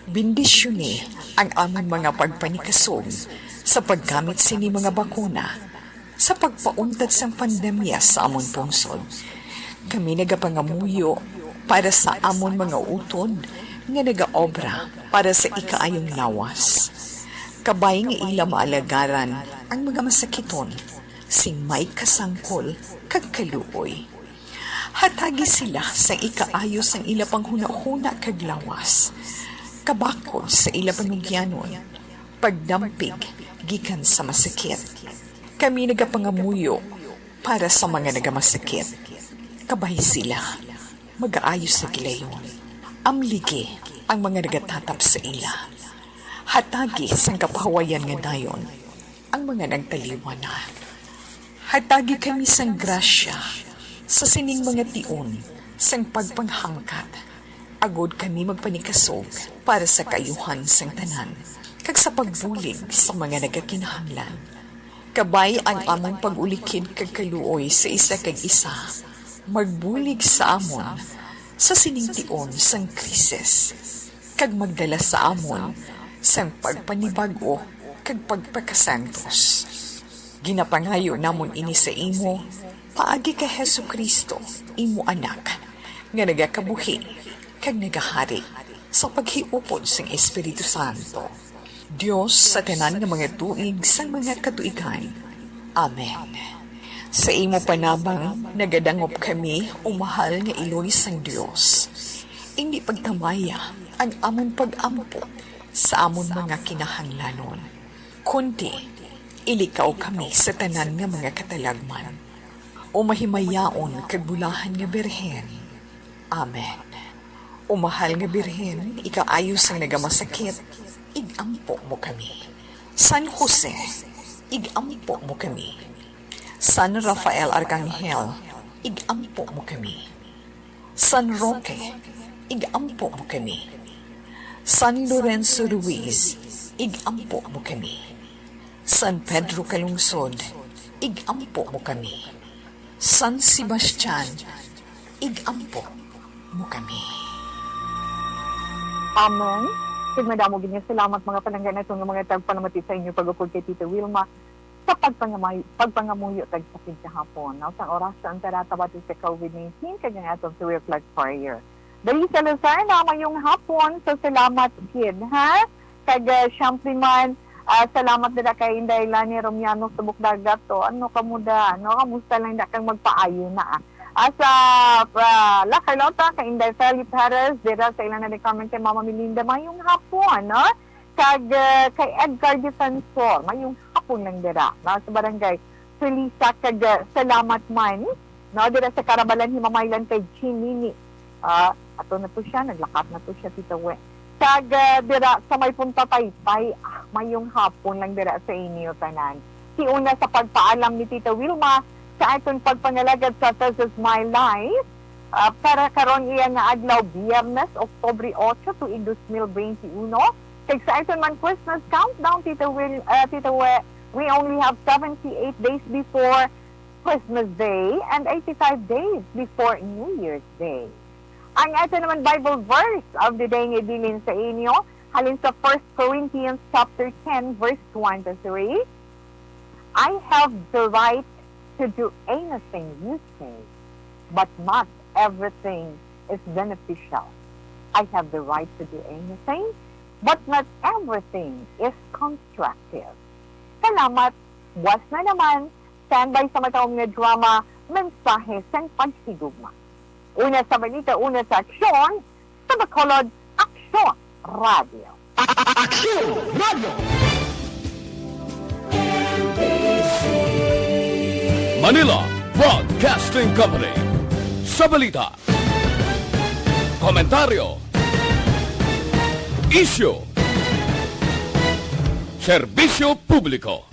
Bendisyoni ang amon mga pagpanikasog sa paggamit sini mga bakuna sa pagpauntat sang pandemya sa amon pungsod. Kami nagapangamuyo para sa amon mga utod nga nagaobra para sa ikaayong lawas. Kabay nga ila maalagaran ang mga masakiton sing may kasangkol kag kaluoy. Hatagi sila sang ikaayo sang ila panghunahuna kag lawas. Kabakod sa ila panugyanon, pagdampig gikan sa masakit. Kami nagapangamuyo para sa mga nagamasakit. Kabay sila, magaayo sa gilayon. Amligi ang mga nagatatap sa ila. Hatagi sang kapahuwayan nga dayon ang mga nagtaliwan na. Hatagi kami sang grasya sa sining mga tion sang pagpanghangkat, agud kami magpanikasog para sa kaayuhan sang tanan kag sa pagbulig sa mga nagakinahanglan. Kabay ang amon pag-ulikid kag kaluoy sa isa kag isa, magbulig sa amon sa sining tion sang krisis, kag magdala sa amon sang pagpanibag-o kag pagpakasantos. Ginapangayo namon ini sa imo paagi kay Jesu-Cristo, imo Anak, nga nagakabuhi kag nagahari sa paghiupod sang Espiritu Santo, Dios sa tanan nga mga tuig sang mga katuigan. Amen. Sa imo panabang nagadangop kami, o mahal nga Iloy sang Dios. Indi pagtamaya ang amon pag-ampo sa amon mga kinahanglanon, kundi ilikaw kami sa tanan nga mga katalagman. O mahimayaon kag bulahan nga Birhen. Amen. O mahal nga Birhen, ikaayo sang nagamasakit, ig-ampo mo kami. San Jose, ig-ampo mo kami. San Rafael Arcangel, ig-ampo mo kami. San Roque, ig-ampo mo kami. San Lorenzo Ruiz, ig-ampo mo kami. San Pedro Calungsod, ig-ampo mo kami. San Sebastian, ig-ampo mo kami. Amen. Kag madamo gid nga salamat, mga palangga nato nga mga tagpalamati sa inyo pag-upod kay Tita Wilma sa pagpangamay-, pagpangamuyo kag sa gihapon. Now, sang orasyon ang tarata batok sa covid nineteen, kag ang atong three o'clock prayer. Dali sa Luzerne, mayong hapon. So, salamat gid, ha? Kag, ah, siyempre man, ah, salamat dira kay Inday Lani Romiano sa Bukdagat to. Ano ka mo da? Ano, kamusta lang da kang magpaayo na, ah? Asa, ah, La Carlota, kay Inday Feli Perez, dira sa ilang na-comment kay Mama Melinda, mayong hapon, no? Kag, ah, kay Edgar Defensor, mayong hapon lang dira, no? Sa barangay Felisa, kag, ah, salamat man, no? Dira sa Karabalan, Himamaylan kay Chinini. Ah, ato na to siya, naglakat na to siya, Tita We. Kag, ah, dira sa may Punta Taytay, ah, mayong hapon lang dira sa inyo tanan. Si una sa pagpaalam ni Tita Wilma sa aton pagpangalagad sa This Is My Life, ah, para karon iya nga adlaw, Biyernes, Oktubre ocho, tuig dos mil twenty-one. Kag sa aton man Christmas countdown, Tita Wil-, ah, Tita We, we only have seventy-eight days before Christmas Day and eighty-five days before New Year's Day. Ang ato naman Bible verse of the day nga ibilin sa inyo, halin sa First Corinthians chapter ten, verse twenty-three, "I have the right to do anything you say, but not everything is beneficial. I have the right to do anything, but not everything is constructive." Salamat. Buwas na naman, standby sa matahom nga drama, Mensahe sang Paghigugma. Una sa balita, una sa aksyon, sa Bacolod Aksyon Radio. Aksyon Radio! Manila Broadcasting Company. Sa balita, komentaryo, isyu, Serbisyo Publiko.